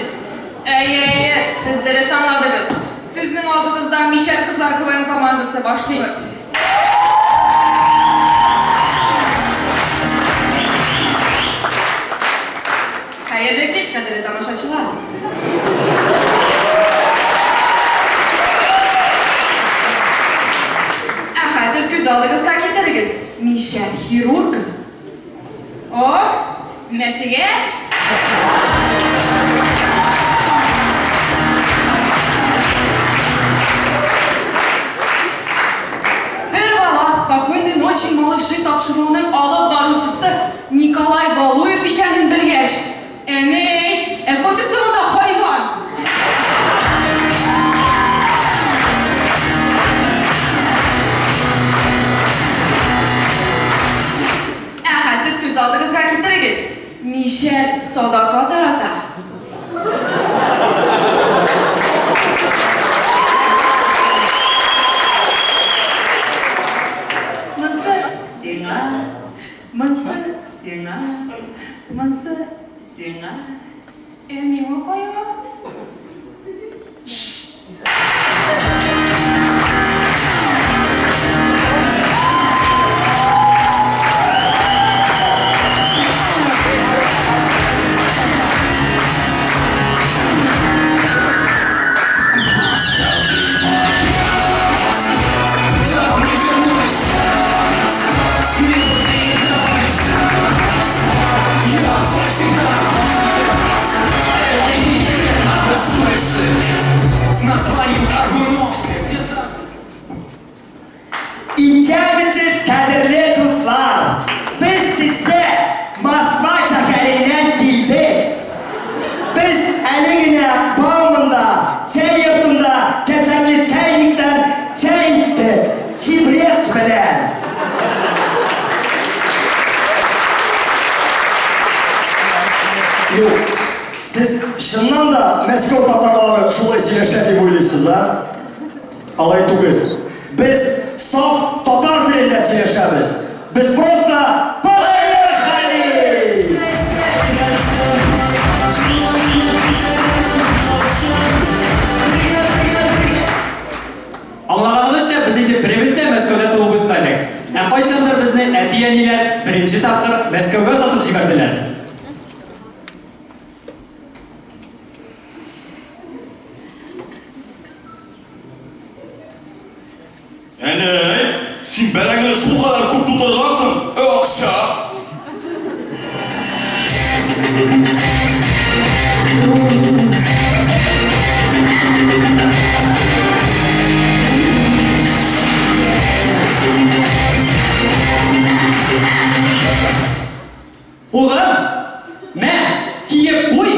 Әйе, әйе, сез дөрес аңладыгыз. Сезнең алдыгызда Мишәр кызлар КВН командасы башлыйбыз. Хәерле кич, кадерле тамашачылар. Ә хәзер күз алдыгызга китерегез, Мишәр хирургы. О, мәчегә! Исәнмесез, кадерле дуслар! Без сезгә Москва шәһәреннән килдек. Без әле генә Бауманда, чәй йортында чәчәкле чәйниктән чәй эчтек, чибрец белән. Юк, сез чыннан да Мәскәү татарлары шулай сөйләшә дип уйлыйсыз, а? Алай түгел. Без саф татар телендә сөйләшәбез. Без просто поехали! Аңлаганыгызча, без инде беребез дә Мәскәүдә туып үсмәдек. Ә кайчандыр безне әти-әниләр беренче тапкыр Мәскәүгә озатып җибәрделәр. Әнәй, син бәрәңгене шулкадәр күп тутыргансың, ә акча? Улым, мә, киеп куй,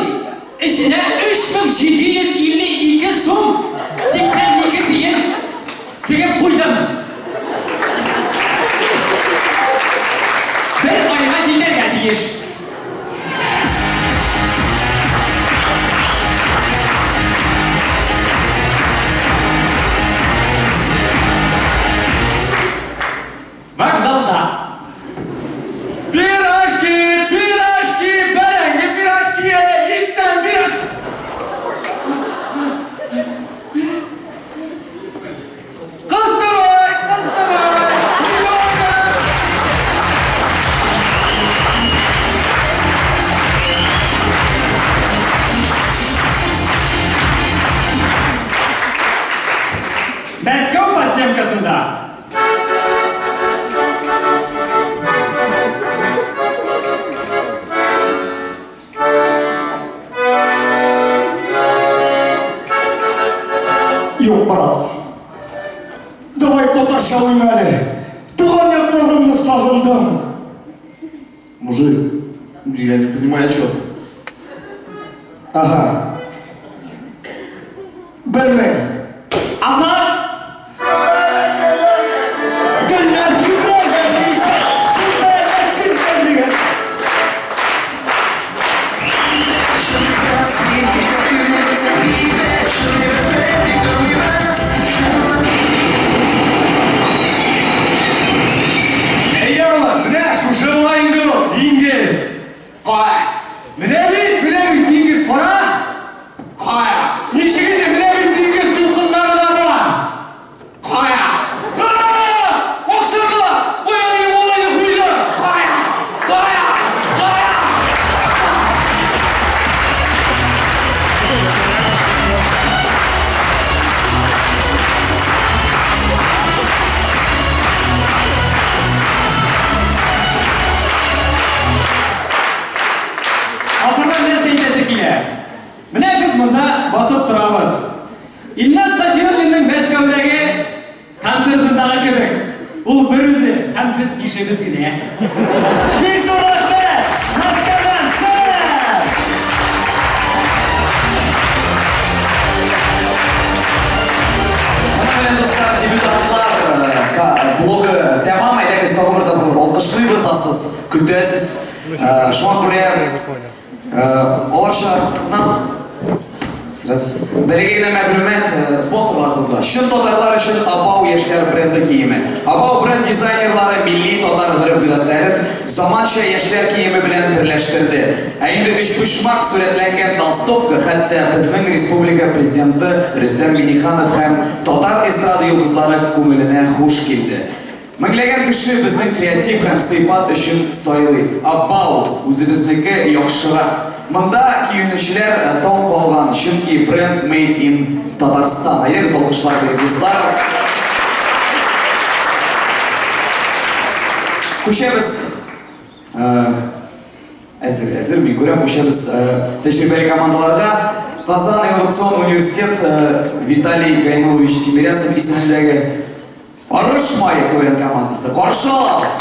эченә 3752 сум 82 тиен тегеп куйдым. Бер айга җитәргә тиеш. Вокзалда. Пирожки, пирожки, бәрәңге пирожки, иттән пирожки. Кыстыбый, кыстыбый, селедка. Мәскәү подземкасында. Юк, брат. Давай татарча уйна әле. Туган якларымны сагындым. Мужик, я не понимаю, о чем. Ага. Белмим. Ата! Гөлләр Әйе, улым, менә шушы була инде ул, диңгез. Кая? Менә бит, менә бит диңгез, кара! Кая? Ничек инде, менә бит диңгез дулкыннары да бар. Кая? Акчарга! Кая минем малайны куйды? Кая? Кая? Кая? Ахырдан нәрсә әйтәсе килә? Менә без монда басып торабыз. Илназ Сафиуллинның Мәскәүдәге концертындагы кебек. Ул бер үзе һәм без бишебез генә. Бик зур рәхмәт! Мәскәүдән сәлам! Моның белән, дуслар, дебютантлар блогы тәмам. Әйдәгез, тагын бер тапкыр алкышлыйбыз. Асыз, көтәсез. Шуңа күрә аларча Сраз. Бәләкәй генә мәгълүмат спонсорлар турында. Чын татарлар өчен Абау яшьләр бренды киеме. Абау бренд дизайнерлары милли татар гореф-гадәтләрен заманча яшьләр киеме белән берләштерде. Ә инде өчпочмак сурәтләнгән толстовка хәтта безнең республика президенты Рөстәм Миңнеханов һәм татар эстрада йолдызлары күңеленә хуш килде. Меңләгән кеше безнең креатив һәм сыйфат өчен сайлый. Абау, үзебезнеке яхшырак. Монда киенүчеләр таң калган, чөнки бренд Made in Татарстан. Әйдәгез, алкышлар бирик, дуслар. Күчәбез. Әзер, әзер, мин күрәм, күчәбез тәҗрибәле командаларга. Казан инновацион университет Виталий Гайнуллович Тимирясов исемендәге. Арыш мае КВН командасы. Каршы алабыз!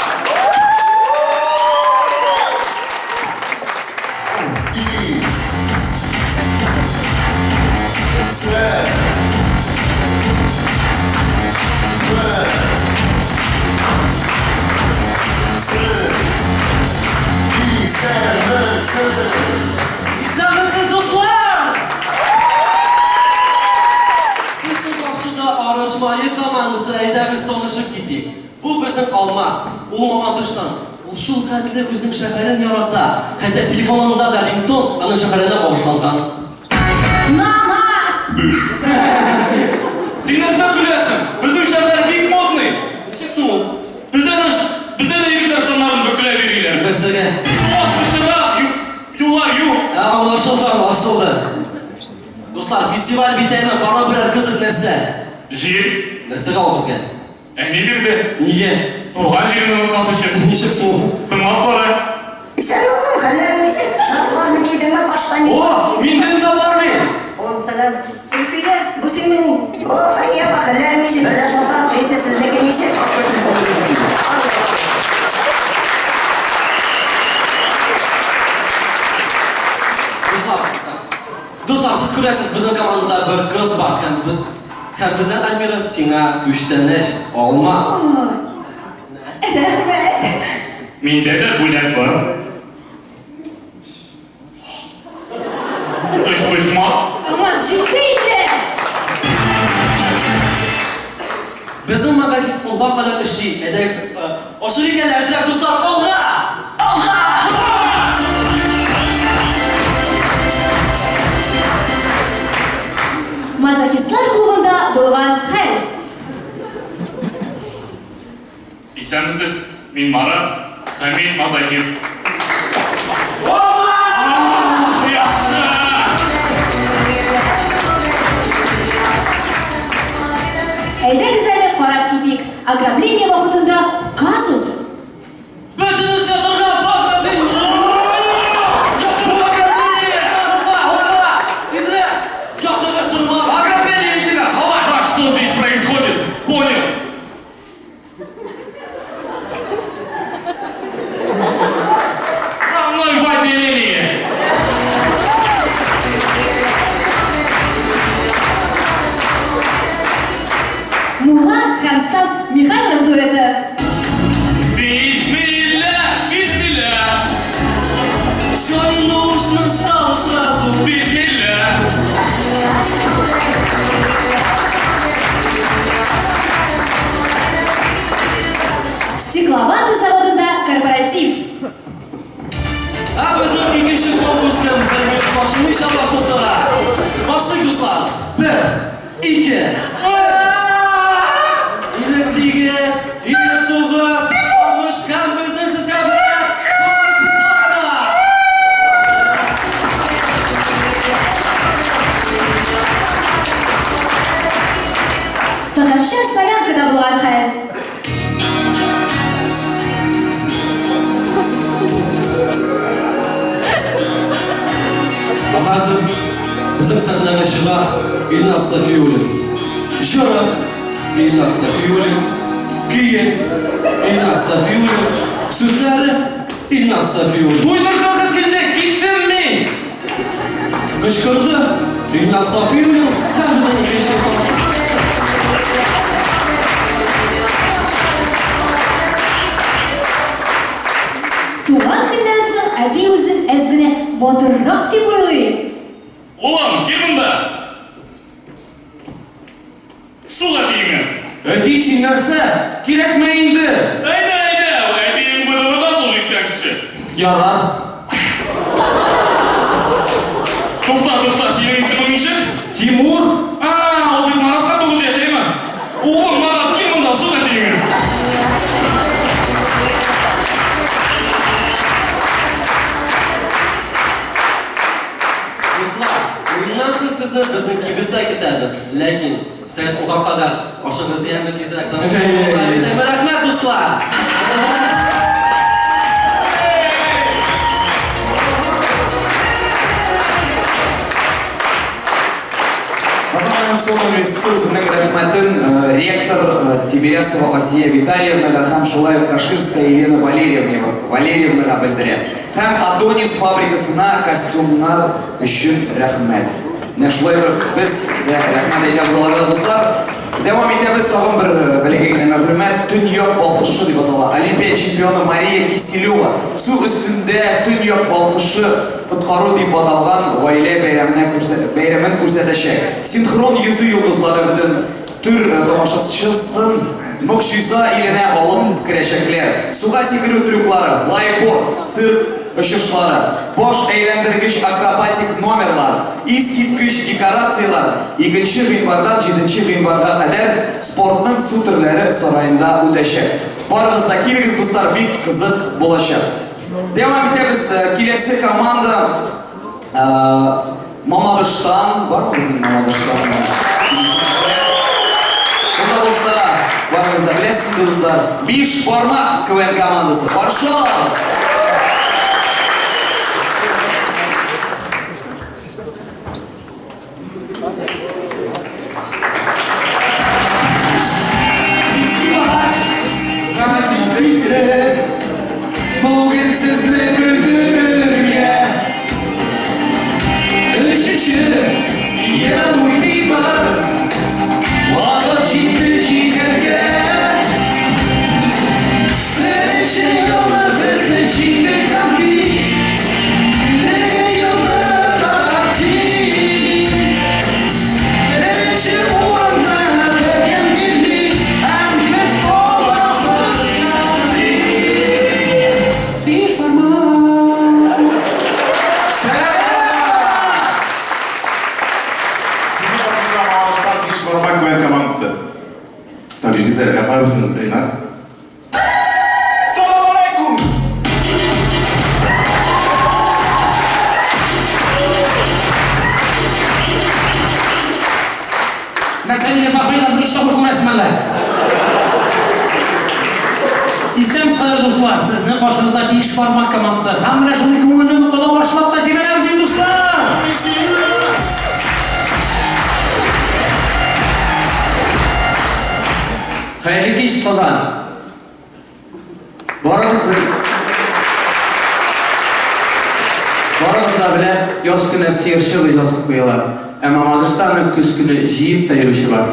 Исәнмесез, дуслар! Сезнең каршыда Арыш мае командасы, әйдәгез танышып китик. Бу безнең Алмаз, ул Мамадыштан. Ул шул хәтле үзенең шәһәрен ярата, хәтта телефонында да рингтон аның шәһәренә багышланган. Мама! Син нәрсә көләсең? Безнең шәһәр бик модный. Ничек соң ул? Бездә дә бездә дә егетләр штаннарын бөкләп йөриләр. Нәрсәгә? Суга пычрак, юллар юк. Ә, аңлашылды, аңлашылды. Дуслар, фестиваль бит әйме, бармы берәр кызык нәрсә? Җир. Нәрсәгә ул безгә? Әни бирде. Нигә? Туган җирне онытмас өчен. Ничек соң ул? Тыңлап кара. Исәнме, улым, хәлләрең ничек? Шарфларны кидеңме, башта ни? О, миннән дә бар бит. Улым, сәлам. Зөлфия, бу синмени? О, Фәния апа, хәлләрең ничек? Бер дә шалтыратмыйсыз, сезнеке ничек? Дуслар, дуслар, сез күрәсез, безнең командада бер кыз бар һәм һәм безнең Альмира сиңа күчтәнәч алма. Рәхмәт. Миндә дә бүләк бар. Өчпочмак. Алмаз, җитте инде! Безнең магазин унга кадәр эшли. Әйдәгез, ашыгыйк әле әзрәк, дуслар, алга! Алга! Мазохистлар клубында булган хәл. Исәнмесез, мин Марат, һәм мин мазохист. Ах, яхшы! Әйдәгез әле карап китик. Ограбление вакытында казус. Бөтенесе ятырга, по ограблению! Ятырга! Ура! Тизрәк! Яктыгыз тормак! Ограбление, лейтенант! Так, что здесь происходит? Понял. За мной в отделение! Мулла һәм Стас Михайлов дуэты. Бисмилля, бисмилля, Все не нужно стало сразу. Бисмилля. Стекловата заводында корпоратив. Ә безнең икенче конкурс бер минут башымыйча басып тора. Башлыйк, дуслар. Бер, ике, 58, 59, 60 һәм безнең сезгә бүләк Бабачизода! Татарча солянкада булган хәл. Ә хәзер безнең сәхнәгә чыга Илназ Сафиуллин. Җыры Илназ Сафиуллин, көе Илназ Сафиуллин, сүзләре Илназ Сафиуллин. Туйдырдыгыз инде, киттем мин! Кычкырды Илназ Сафиуллин һәм безнең икенче Туган көннән соң әти үзен әз генә батыррак дип уйлый. Улым, кил монда! Сук әтиеңә! Әти, син нәрсә? Кирәкме инде? Әйдә, әйдә, әтиең ВДВда служить иткән кеше. Ярар. Тукта, тукта, синең исемең ничек? Тимур. А, ул бит Маратка 9 яшь, әйме? Улым, Марат, кил монда, сук әтиеңә! Дуслар, уеннан соң сезне безнең кибеттә көтәбез. Ләкин сәгать унга кадәр ашыгыз, яме, тизрәк танышып. Рәхмәт, дуслар! Казан авиацион университеты үзенең рәхмәтен ректор Тимирясова Асия Витальевнага һәм шулай ук Каширская Елена Валерьевнага белдерә. Һәм Адонис фабрикасына костюмнар өчен рәхмәт. Менә шулай бер без дә рәхмәт әйтәбез аларга, дуслар. Дәвам итәбез, тагын бер бәләкәй генә мәгълүмат. Төньяк балкышы дип атала. Олимпия чемпионы Мария Киселева су өстендә Төньяк балкышы коткару дип аталган гаилә бәйрәменә бәйрәмен күрсәтәчәк. Синхрон йөзү йолдызлары бөтен төр тамашачысын могҗиза иленә алып керәчәкләр. Суга сикерү трюклары, флайборд, цирк очышлары, баш әйләндергеч акробатик номерлар, искиткеч декорацияләр икенче гыйнвардан җиденче гыйнварга кадәр Спортның су төрләре сараенда үтәчәк. Барыгыз да килегез, дуслар, бик кызык булачак. Дәвам итәбез. Киләсе команда Мамадыштан. Бармы безнең Мамадыштан? Монда булса, барыгыз да беләсез инде, дуслар. Биш бармак КВН командасы. Каршы алабыз! Бүген сезне көлдерергә Өченче ел уйныйбыз Вакыт җитте җиңәргә Беренче елны безне җиңде Гран-при Теге елны Татар-Тим Беренче урынны беркем бирми Һәм без алабыз Гран-при Биш бармак Сезнең каршыгызда Мамадыштан Биш бармак КВН командасы. Так, җегетләр, ә кая безнең Ринат? Салам алейкум! Нәрсә мине папайдан беренче тапкыр күрәсең әллә? Исәнмесез, хәерле дуслар! Сезнең каршыгызда Биш бармак командасы. Һәм менә шундый күңелле ноктада башлап та җибәрәбез инде, дуслар! Хәерле кич, Казан! Барыгыз бер Барыгыз да белә, яз көне сыерчык оясы куялар. Ә Мамадышта аны көз көне җыеп та йөрүче бар.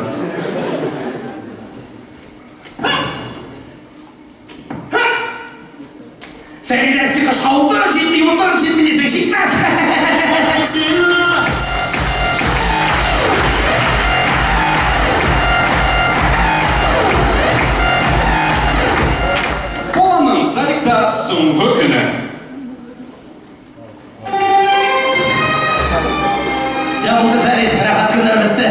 Фәридә, син кышка утыр, җитми, утыр, җитми дисең, җитмәс! Баланың садикта соңгы көне. Все булды, Фәрит, рәхәт көннәр бетте.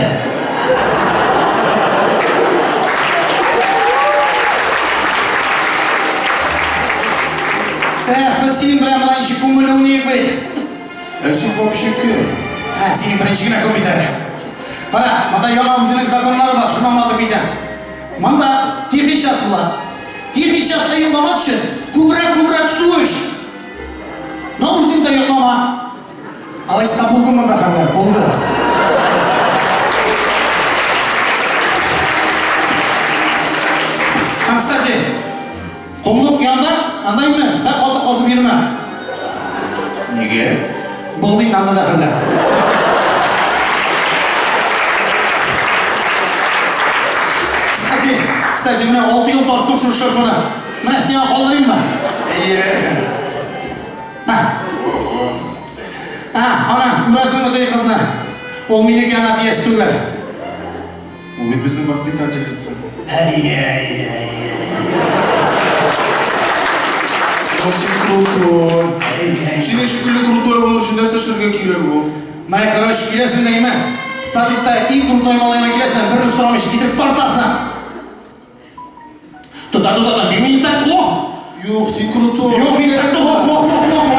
Эх, без синең белән болай ничек күңелле уйныйк бит. Ә син вообще кем? Ә, синең беренче генә көн бит әле. Кара, монда яңа үзенең законнары бар, шуны аңлатып китәм. Монда тихий час була. Тихий часта йокламас өчен күбрәк-күбрәк су эч. Но үзең дә йоклама. Алайса булды монда хәлләр, булды. Һәм, кстати, комлык янда анда инде бер каты казып йөрмә. Нигә? Булды инде анда да хәлләр. Кстати, кстати, менә 6 ел тарттым шушы шырпыны. Менә сиңа калдырыйммы? Әйе. Ә, ана, күрәсеңме теге кызны? Ул минеке, аңа тиеш түгел. Ул бит безнең воспитательница. Әйе, әйе, әйе. Ну син крутой. Синең шикелле крутой булыр өчен нәрсә эшләргә кирәк ул? Менә, короче, киләсең дә әйме? Садикта иң крутой малайына киләсең дә, берни сорамыйча китереп тартасың. Туда, туда, туда, мин не так плохо. Юк, син крутой. Юк, мин так плохо, плохо, плохо, плохо.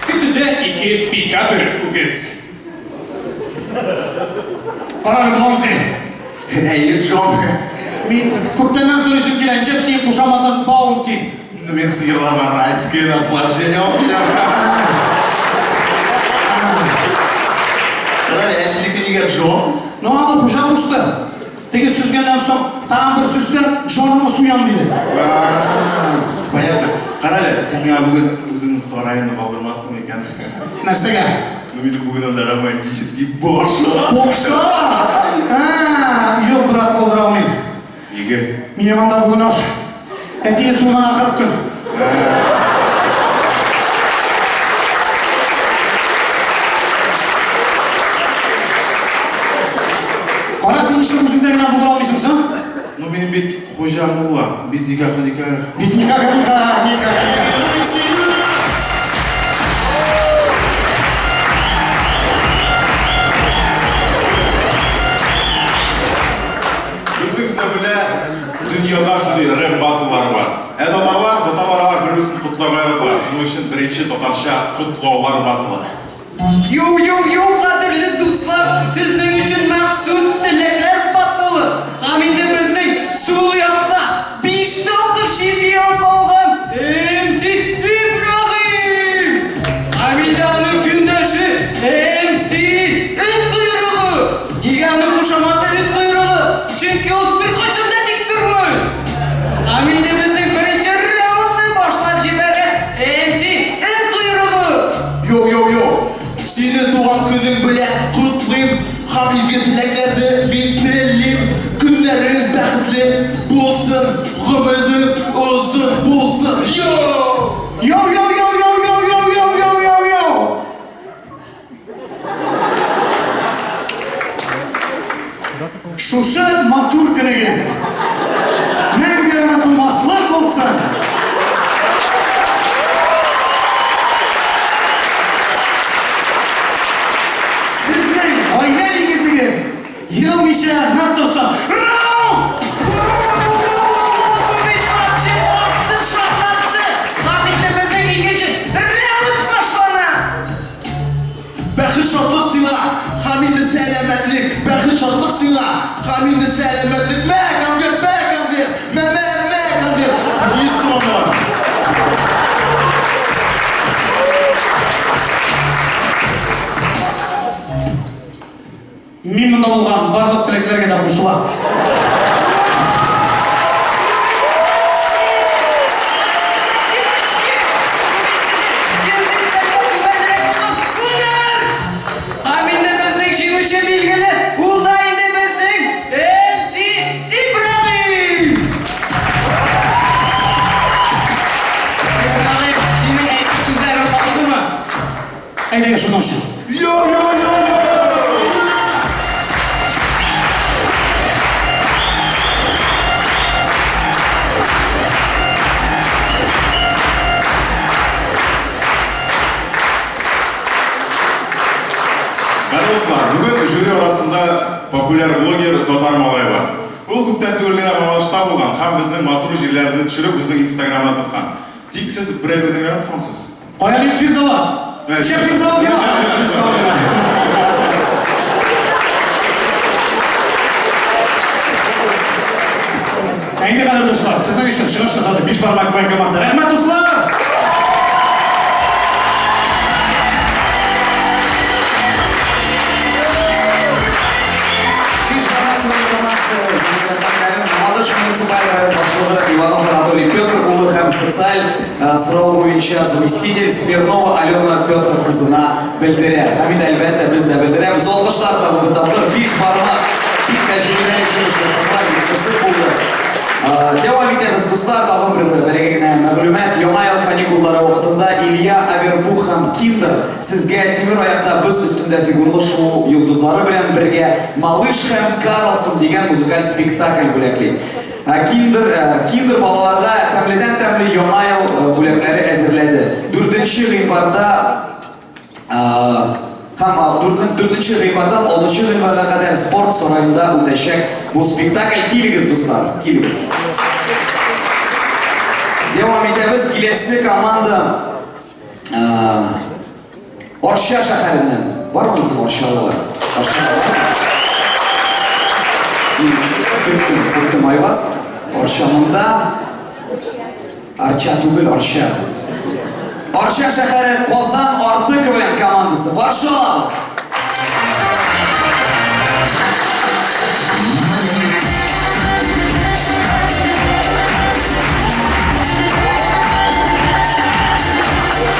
Көтүдә ике пика бер үгез. Карале, Монти. Әйе, Джон. Мин күптәннән сорыйсым килә, ничек синең кушаматың Баунти? Ну, мин сыерларга райское наслаждение алып киләм. Карале, ә синеке нигә Джон? Ну, аны хуҗа кушты. Теге сөзгәннән соң, тагын бер сөзсәң, Джоныңны суям, диде. Понятно. Карале, син миңа бүген үзеңнең сараеңны калдырмассың микән? Нәрсәгә? Ну, минем бүген анда романтический баша. Бакча! Ә, юк, брат, калдыра алмыйм. Нигә? Минем анда бүген аш. Әтине суйганга 40 көн. Кара, син ничек үзеңдә генә булдыра алмыйсың соң? Ну, минем бит хуҗа мулла. Без никахы никах. Без никахы никах, никах, никах. Бөтенегез дә белә, дөньяда шундый рэп баттллары бар. Ә татарлар, татарлар алар бер-берсен котларга яраталар. Шуның өчен беренче татарча котлаулар баттлы. Йоу-йоу-йоу, кадерле дуслар, сезнең өчен махсус теләкләр баттлы. Һәм инде безнең сул якта 5 тапкыр чемпион булган MC Ибраһим. Һәм инде аның көндәше MC Эт койрыгы. Нигә аның кушаматы Эт койрыгы? Чөнки ул беркайчан да тик тормый. Һәм инде безнең беренче раундны башлап җибәрә MC Эт койрыгы. Йоу-йоу-йоу, сине туган көнең белән котлыйм һәм изге теләкләрне мин телим. Көннәрең бәхетле булсын, гомерең озын булсын. Йоу! Йоу-йоу-йоу-йоу-йоу-йоу-йоу-йоу-йоу! Шушы матур көнегез мәңге онытылмаслык булсын! Сезнең гаилә нигезегез егылмыйча нык торсын! Раунд! Бу бит вообще артын шартлатты. Һәм инде безнең икенче раунд башлана. Бәхет шатлык сиңа, һәм инде сәламәтлек. Бәхет шатлык сиңа, һәм инде сәламәтлек. Мә, конфет, мә, конфет. Мә, мә, мә, конфет. Есть туганнар. Мин монда булган барлык теләкләргә дә кушылам. Һәм инде безнең җиңүче билгеле, ул да инде безнең MC Ибраһим! Ибраһим, синең әйтер сүзләрең калдымы? Әйдәгез шуның өчен. Йоу-йоу-йоу-йоу! Кадерле дуслар, бүген жюри арасында популяр блогер Татар малае бар. Ул күптән түгел генә Мамадышта булган һәм безнең матур җирләрне төшереп үзенең инстаграмына тыккан. Тик сез бер әйберне генә оныткансыз. Кая дип Фирзала? Шәп Фирзала миңа. Ә инде кадерле дуслар, сезнең өчен чыгыш ясады Биш бармак КВН командасы. Рәхмәт, дуслар! Биш бармак КВН командасы җиңү Мамадыш муниципаль район башлыгы Иванов Анатолий Петр улы һәм социаль сорау буенча заместитель Смирнова Алена Петр кызына белдерә. Һәм инде әлбәттә без дә белдерәбез. Алкышлар тагын бер тапкыр биш бармак бик тәҗрибәле чыгыш ясадылар, бик кызык булды. Дәвам итәбез, дуслар, тагын бер бәләкәй генә мәгълүмат. Яңа ел каникуллары вакытында Илья Авербух һәм Киндер сезгә тимер аякта боз өстендә фигурлы шуу йолдызлары белән бергә Малыш һәм Карлсон дигән музыкаль спектакль бүләкли. Киндер Киндер балаларга тәмледән-тәмле Яңа ел бүләкләре әзерләде. 4 гыйнварда һәм 4 гыйнвардан 6 гыйнварга кадәр спорт сараенда үтәчәк бу спектакль. Килегез, дуслар, килегез. Дәвам итәбез. Киләсе команда Арча шәһәреннән. Бармы безнең арчалылар? Арча. Мин көттем, көттем Айваз. Арча монда. Арча түгел, Арча. Арча шәһәре Казан арты КВН командасы. Каршы алабыз.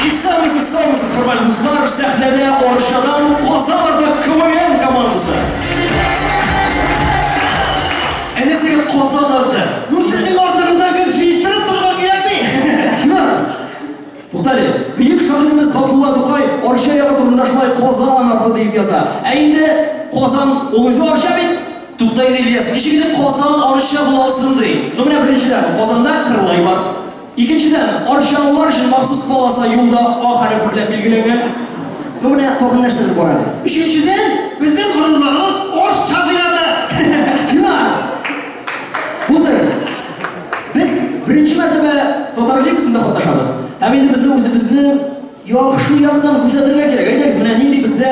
Исәнмесез, саумысыз, хөрмәтле дуслар, сәхнәдә Арчадан Казан арты КВН командасы. Әнә сезгә Казан арты. Ну сезнең артыгыздан гел җыештырып торырга кирәкми. Чынар! Туктале, бөек шагыйребез Габдулла Тукай Арча ягы турында шулай Казан арты диеп яза. Ә инде Казан ул үзе Арча бит. Тукта инде, Ильяс, ничек итеп Казан Арча була алсын ди? Ну менә беренчедән, Казанда Кырлай бар. Икенчедән, арчалылар өчен махсус полоса юлда А хәрефе белән билгеләнгән. Ну менә тагын нәрсәдер бар әле. Өченчедән, безнең горурлыгыбыз Арча зираты. Динар! Булды. Без беренче мәртәбә Татар лигасында катнашабыз. Һәм инде безне үзебезне яхшы яктан күрсәтергә кирәк. Әйдәгез, менә нинди бездә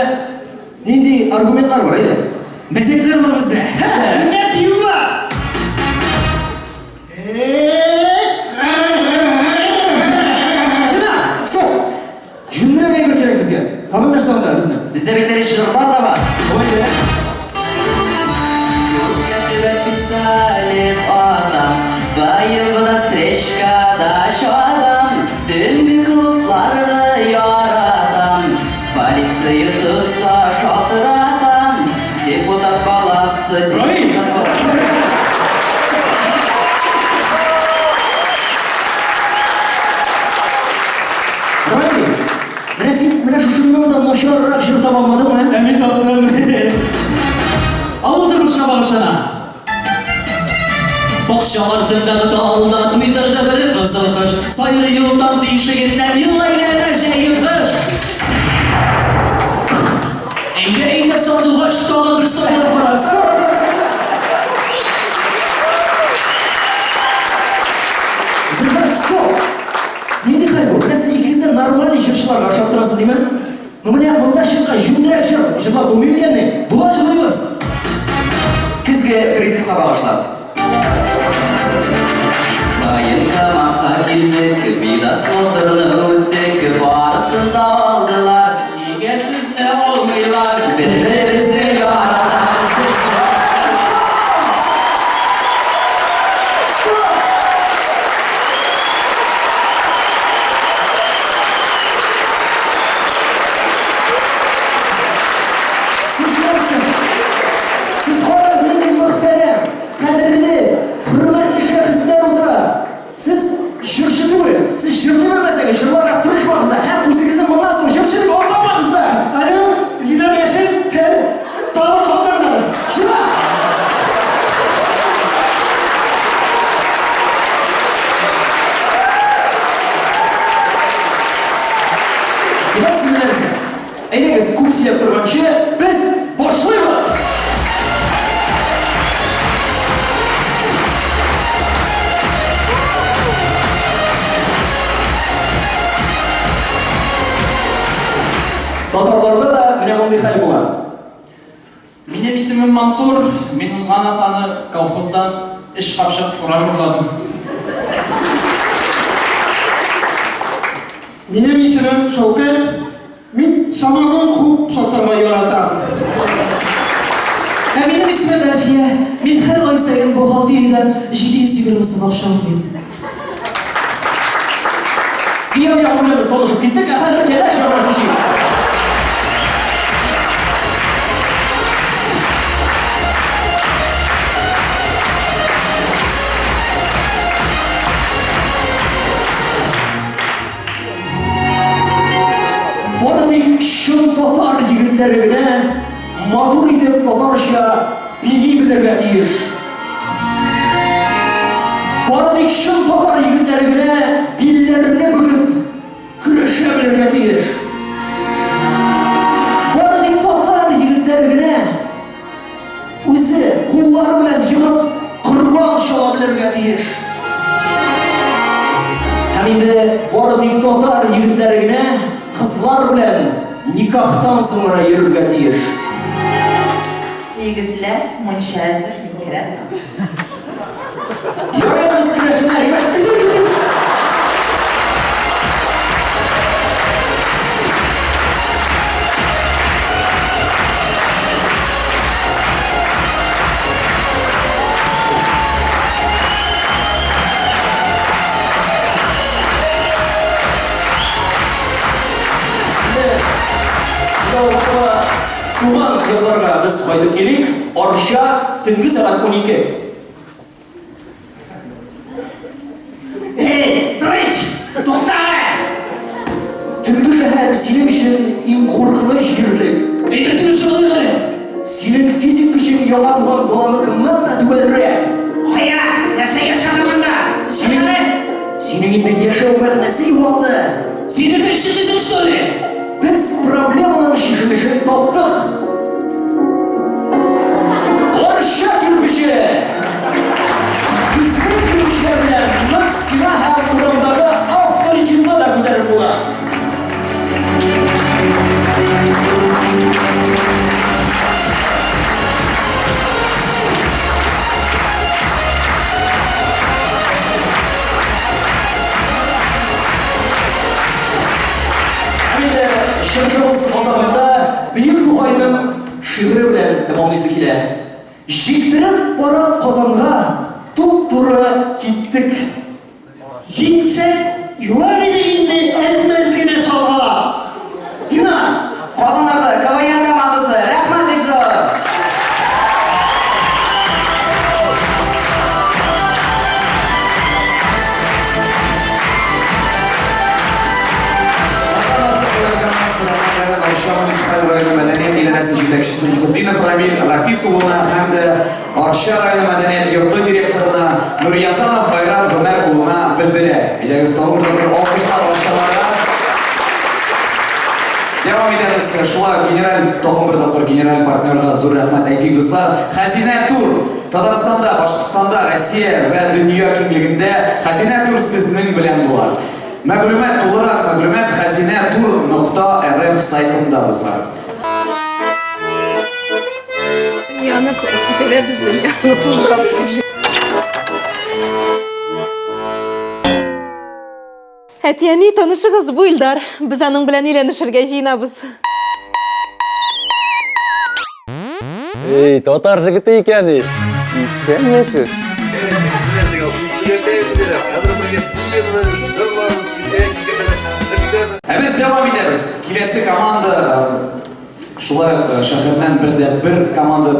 нинди аргументлар бар, әйдә. Мәзәкләр бар бездә. Менә бию бар. Сина, стоп! Җүнлерәк әйбер кирәк безгә. Тагын нәрсә анда безнең? Бездә бит әле җырлар да бар. Давайте. Юрка пистолет атам, Боевна встречкада чатам, Төнге клубларны яратам, Полиция тотса шалтыратам, Депутат баласы, депутат баласы. Равил, менә син менә шушыннан да начаррак җыр таба алмадыңмы? Ә мин таптым. Авыл тормышына багышлана. Бакча артындагы талда туйдырды бер кызыл кош. Сайрый ул таң тишегеннән ел әйләнә җәен кыш. Әйдә, әйдә, сандугач, тагын бер сайрап кара. Зөфәр, стоп! Нинди хәл бу? Менә сез икегез дә нормальный җырчыларга ошап торасыз, димме? Ну менә монда чыккан җүнлерәк җыр җырлап булмый микәнни? Була җырлыйбыз! Көзге призывка багышлап. Военкоматка килдек, медосмотрны үттек, барысын да алдылар, нигә сүзне алмыйлар, бер-беребезне яратабыз, без Сез нәрсә? Сез карагыз, нинди мөхтәрәм, кадерле, хөрмәтле шәхесләр утыра. Сез җырчы түгел, сез җырлый белмәсәгез, җырларга тырышмагыз да һәм үзегезне моннан соң җырчы дип атамагыз да. Алло, Линар Яшин, тагын хаталар. Чыга! Беләсезме нәрсә? Әйдәгез, күп сөйләп торганчы, без башлыйбыз! Татарларда да менә мондый хәл була. Минем исемем Мансур, мин узган атнаны колхоздан өч капчык фураж урладым. Минем исемем Шәүкәт, мин самогон күп сатарга яратам. Ә минем исемем Әлфия, мин һәр ай саен бухгалтериядән 720 сум акча урлыйм. Кияү ягы белән без танышып киттек, ә хәзер кәләш ягына күчик. Бары тик чын татар егетләре генә матур итеп татарча бии белергә тиеш. Бары тик чын татар егетләре генә билләрне бөгеп көрәшә белергә тиеш. Бары тик татар егетләре генә үзе куллары белән егып корбан чала белергә тиеш. Һәм инде бары тик татар егетләре генә кызлар белән никахтан соң гына йөрергә тиеш. Егетләр, мунча әзер. керә торам. Ярый без керәшеннәр, Туган якларга без кайтып килик. Арча, төнге сәгать 12. Эй, дрыч! Тукта әле! Төнге шәһәр синең өчен иң куркыныч җирлек. Әйдә сөйләшеп алыйк әле. Синең физик көчең яңа туган баланыкыннан да түбәнрәк. Кая? Нәрсә яшәдең анда? Синең, синең инде яшәү мәгънәсе югалды. Син нәрсә ишетмисең, что ли? Без проблеманың чишелешен таптык. Арча кирпече! Безнең кирпечләр белән нык стена һәм урамдагы авторитетны да күтәреп була. Һәм инде чыгышыбыз азагында бөек Тукайның шигыре белән тәмамлыйсы килә. Җиктереп бара Казанга, туп-туры киттек. Җиңсәк, юар идек инде әз-мәз генә салгалап. Дина! Казаннарда КВН командасы, рәхмәт бик зур! Арча муниципаль районы мәдәният идарәсе җитәкчесе Мөхетдинов Рамил Рафис улына һәм дә Арча районы мәдәният йорты директорына Нурьязанов Айрат Гомәр улына белдерә. Әйдәгез, тагын бер тапкыр алкышлар Арчаларга. Дәвам итәбез. Шулай ук генераль, тагын бер тапкыр генераль партнерга зур рәхмәт әйтик, дуслар. Хәзинә тур! Татарстанда, Башкортстанда, Россия вә дөнья киңлегендә Хәзинә тур сезнең белән була. Мәгълүмат, тулырак мәгълүмат хәзинә тур нокта рф сайтында, дуслар. Дөньяны күтәрәбез, дөньяны туздырабыз дип. Әти-әни, танышыгыз, бу Илдар. Без аның белән өйләнешергә җыенабыз. Эй, татар җегете икән ич. Исәнмесез. Ә без дәвам итәбез. Киләсе команда шулай ук шәһәрдән бер дә бер команда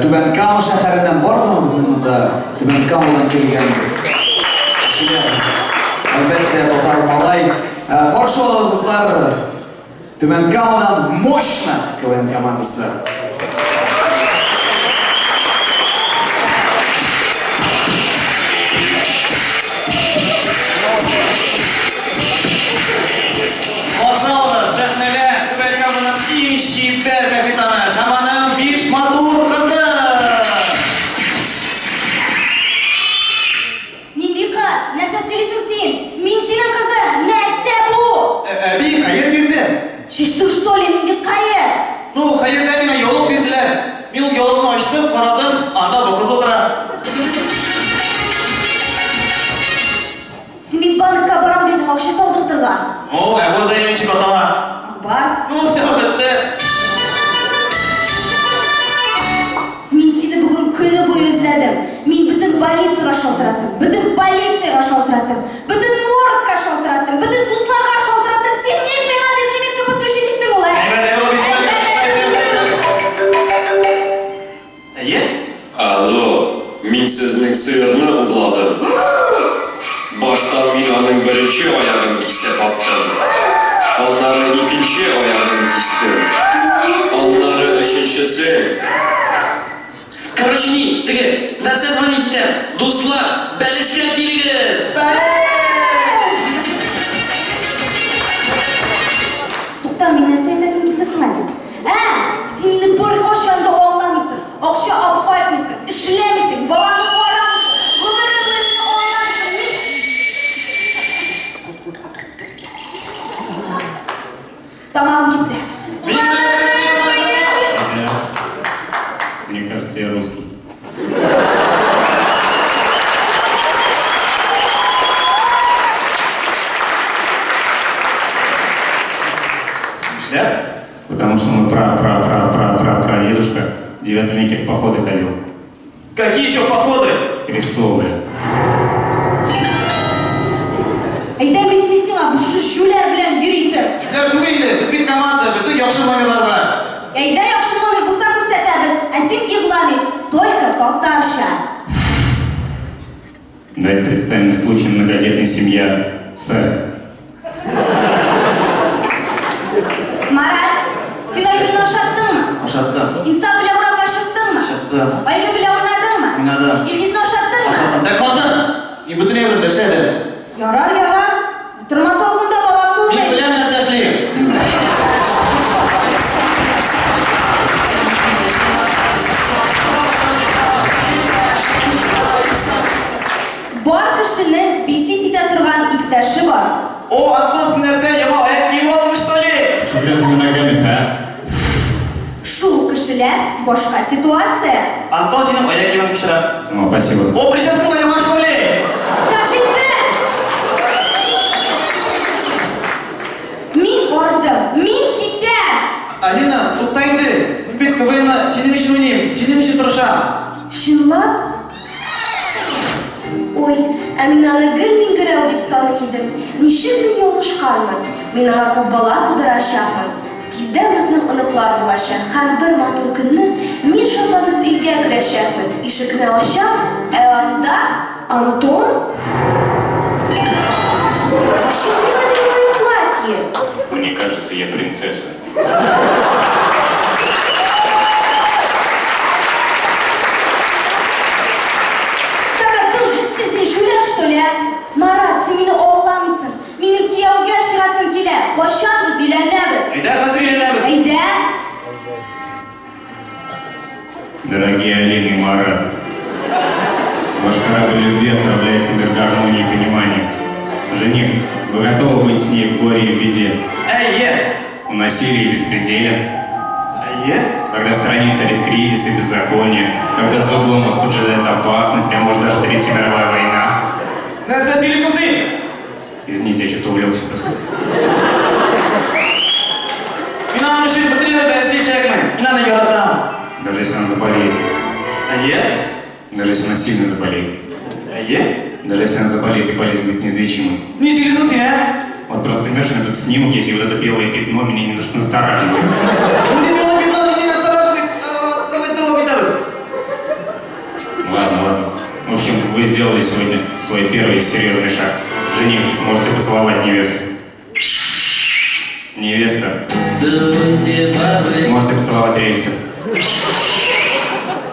Түбән Кама шәһәреннән бармы безнең монда Түбән Камадан килгән кешеләр? Әлбәттә, татар малай. Каршы алыгыз, дуслар, Түбән Камадан Мощно КВН командасы. Каршы алыгыз, сәхнәгә Түбән Каманың иң чибәр капитаны һәм аның биш матур кызы! Нинди кыз? Нәрсә сөйлисең син? Мин синең кызың! Нәрсә бу? Әби, хәер бирде. Чиштың что ли, нинди хәер? Ну, хәердә миңа яулык бирделәр. Мин ул яулыкны ачтым, карадым, анда бу кыз утыра. Син бит банкка барам дидең, акча салдыртырга. Ну, ә бу зәйне ничек атала? Барс. Ну, все, бетте. Мин сине бүген көне буе эзләдем. Мин бөтен больницага шалтыраттым, бөтен полициягә шалтыраттым, бөтен моргка шалтыраттым, бөтен дусларга шалтыраттым. Син ник миңа безлимитка подключить иттең ул, ә? Әйе? Алло, мин сезнең сыерны урладым. Башта мин аның беренче аягын кисеп аттым. Аннары икенче аягын кистем. Аннары өченчесен. Короче, ни, теге, нәрсә звонить итәм? Дуслар, бәлешкә килегез! Тукта, мин нәрсә әйтәсем килде соң әле? Ә, син мине беркайчан да аңламыйсың, акча алып кайтмыйсың, эшләмисең, баланы карамыйсың, гомерең буе мине аңламыйсың, мин... Тамагым кипте. Мне кажется, я русский. Потому что мой пра-пра-пра-пра-пра-прадедушка в 9 веке в походы ходил. Какие еще походы? Крестовые. Әйтәм бит мин сиңа, бу шушы җүләр белән йөрисең. Җүләр түгел инде, без бит команда, безнең яхшы номерлар бар. Әйдә яхшы номер булса күрсәтәбез, ә син игълан ит, только татарча. Давайте представим случай многодетной семья С. Марат, син Айгөлне ашаттыңмы? Ашаттым. Инсаф белән урамга чыктыңмы? Чыктым. Айгөл белән уйнадыңмы? Уйнадым. Илгизне ашаттыңмы? Ашаттым. Так, хатын! Мин бөтен әйберне дә эшләдем. Ярар, ярар. Утырма салкында, балам булмый. Мин беләм нәрсә эшлим. Бар кешенең бесить итә торган иптәше бар. О, Антон, син нәрсә, яңа аяк киеме алдың, что ли? Что грязными ногами-то, а? Шул кешеләр башка ситуация. Антон, синең аяк киемең пычрак. О, спасибо. О, прическа да яңа, что ли? Так, җитте! Мин ардым, мин китәм! Алина, тукта инде. Мин бит КВНны синең өчен уйныйм, синең өчен тырышам. Чынлап? Ой, ә мин аны гел миңгерәү дип саный идем. Ничек мин ялгышканмын. Мин аңа күп бала тудырачакмын. Тиздән безнең оныклар булачак һәм бер матур көнне мин шатланып өйгә керәчәкмен. Ишекне ачам, ә анда Антон? Зачем ты надел мое платье? Мне кажется, я принцесса. Так, Антон, җитте, син җүләр, что ли, а? Марат, син мине аңламыйсың. Минем кияүгә чыгасым килә. Кайчан без өйләнәбез? Әйдә, хәзер өйләнәбез. Әйдә. Дорогие Алина и Марат, ваш корабль любви отправляется в мир гармонии и понимания. Жених, вы готовы быть с ней в горе и в беде? Әйе. В насилии и беспределе? Әйе. Когда в стране царит кризис и беззаконие, когда за углом вас поджидает опасность, а может даже Третья мировая война? Нәрсә сөйлисең син? Извините, я что-то увлекся просто. Мин аның өчен бөтен әйберне эшләячәкмен. Мин аны яратам. Даже если она заболеет. Әйе. Даже если она сильно заболеет. Әйе. Даже если она заболеет, и болезнь будет неизлечимой. Ни сөйлисең син, ә? Вот просто, понимаешь, у меня тут снимок есть, и вот это белое пятно меня немножко настораживает. Нинди белое пятно мине настораживает? Давай дәвам итәбез. Ладно, ладно. В общем, вы сделали сегодня свой первый серьезный шаг. Жених, можете поцеловать невесту. Невеста. Можете поцеловать рельсы.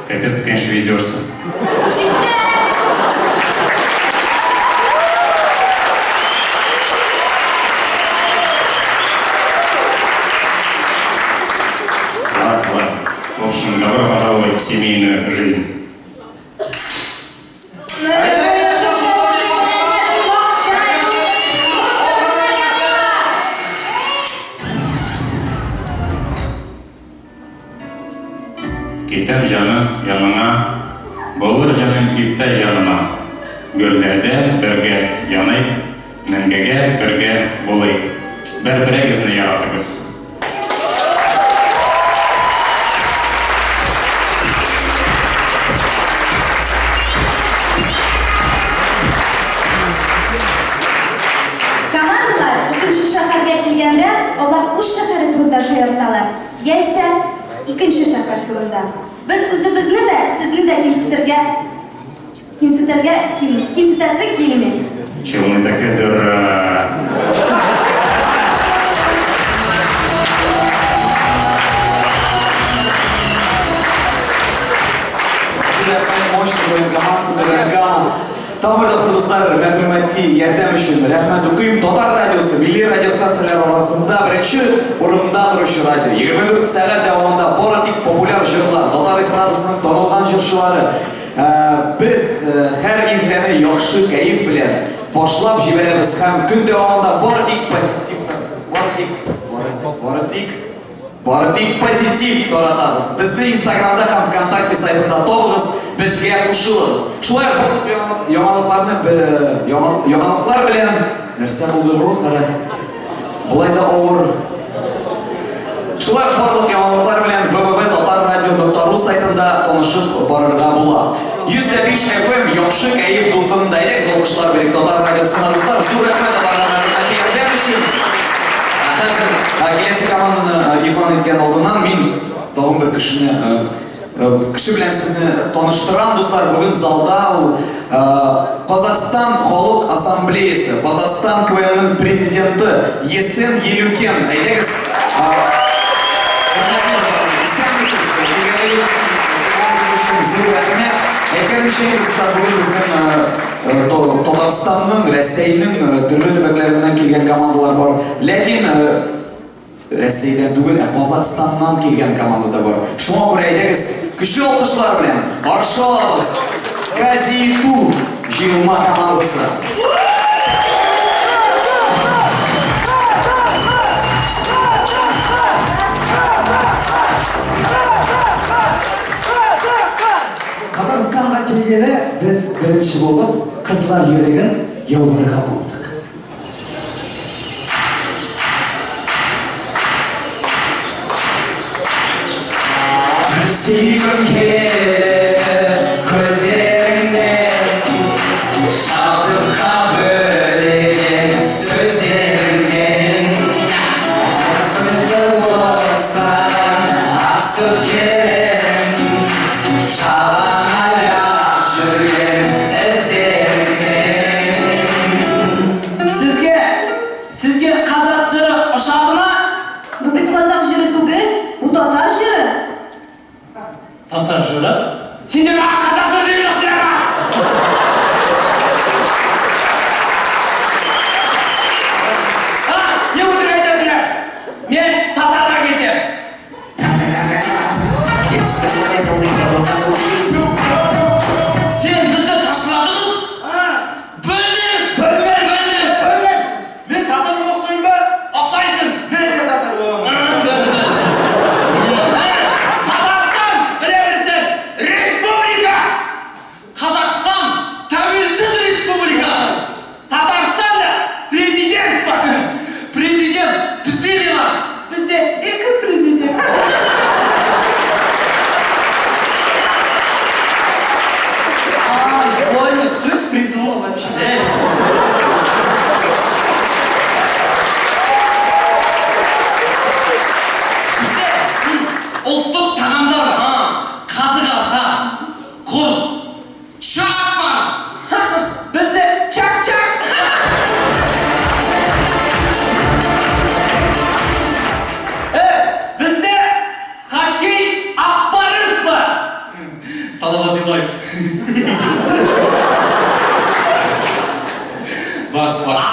Капец, ты, конечно, ведешься. Җитте! Ладно, ладно. В общем, добро пожаловать в семейную жизнь. Китәм җаным яныңа, Булыр җаным иптәш җаныма. Гөрләрдә бергә яныйк, Мәңгегә бергә булыйк. Бер-берегезне яратыгыз. Командалар икенче шәһәргә килгәндә, алар үз шәһәре турында шаярталар, яисә икенче шәһәр турында. Без үзебезне дә, сезне дә кимсетергә кимсетергә килми, кимсетәсе килми. Челны такая дыра. Тагын бер тапкыр, дуслар, мәгълүмати ярдәм өчен рәхмәт укыйм. Татар радиосы милли радиостанцияләр арасында беренче урында торучы радио. 24 сәгать дәвамында бары тик популяр җырлар, татар эстрадасының танылган җырчылары. Э, без э, һәр иртәне яхшы кәеф белән башлап җибәрәбез һәм көн дәвамында бары тик позитив, бары тик, бары тик Бары тик позитив таратабыз. Безне Инстаграмда һәм ВКонтакте сайтында табыгыз, безгә кушылыгыз. Шулай ук барлык яңалыкларны яңалыклар белән нәрсә булды бу? Кара. Болай да авыр. Шулай ук барлык яңалыклар белән www.tatarradio.ru сайтында танышып барырга була. 105 FM яхшы кәеф дулкынында. Әйдәгез, алкышлар бирик Татар радиосына, дуслар. Зур рәхмәт аларга мәгълүмати ярдәм өчен. Ә хәзер киләсе команданы игълан иткән алдыннан мин тагын бер кешене кеше белән сезне таныштырам, дуслар. Бүген залда ул Казахстан халык ассамблеясы, Казахстан КВНның президенты Есен Елюкен. Әйдәгез, исәнмесез. Килгәнегез өчен зур рәхмәт. Әйткәнемчә, дуслар, бүген безнең Татарстанның, Рәсәйнең төрле төбәкләреннән килгән командалар бар. Ләкин Рәсәйдән түгел, ә Казахстаннан килгән команда да бар. Шуңа күрә әйдәгез, көчле алкышлар белән каршы алабыз Казиту җыелма командасы. Татарстанга килгәле без беренче булып кызлар йөрәген яуларга булдык. Сүйгім келіп көздеріңнен, шалдыққа бөлеген сөздеріңнен, жасымды болсаң асып келем, жалаң аяқ жүрген іздеріңнен. Сезгә қазақ жыры ошады ма? Бу бит казах җыры түгел, бу татар җыры. Татар жыры? Сен де маған қазақ жыры деген жоқсыңдар ма? А, не өтірік айтасыңдар? Мен татарға кетемін. Сен бізді ташладыңыз? Бөлінеміз! Бөлінеміз! Мен татарға ұқсаймын ба? Ұқсайсың! Мен де татар боламын. Татарстан, біле білсін, республика! Қазақстан тәуелсіз республика! Татарстанда президент бар! Президент бізде де бар. Бізде екі президент. Ай, больно, кто это придумал вообще? Бізде ұлттық тағамдар бар. Қазы қарта, құрт, чак бар. Бізде чак-чак! Бізде хоккей Ақбарыс бар! Салават Юлаев. Барс, барс.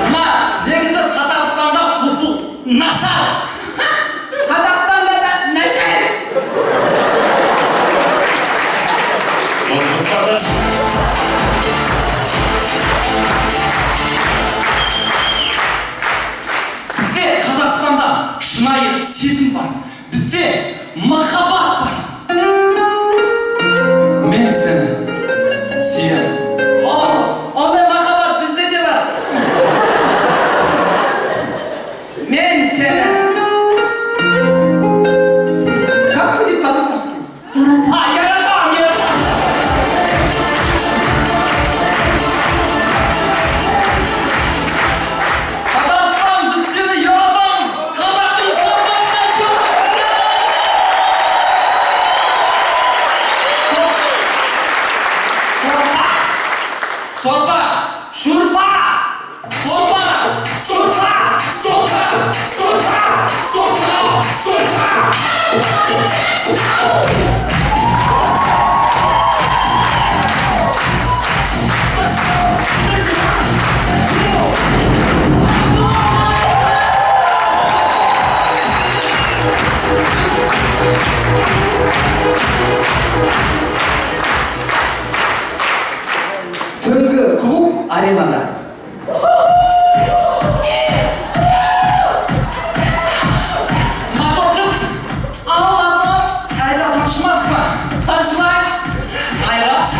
Мына, негізі Татарстанда футбол нашар. Қазақстанда да нашар! Қазақ. Бізде Қазақстанда шынайы сезім бар. Бізде махаббат бар. Мен сені сүйемін. О, ондай махаббат бізде де бар. Мен сені. Как будет по-татарски? Яратам. А, яратам, яратам. Татарстан, біз сені яратамыз. Қазақтың сорпасына жолдасың. Сорпа, Сорпа, шурпа, сорпа, сорпа, сорпа, сорпа, сорпа, сорпа. Түнгі клуб аренада. Мотор қыз, Ау, мотор. Айда танышмадық па? Танышмай. Айрат,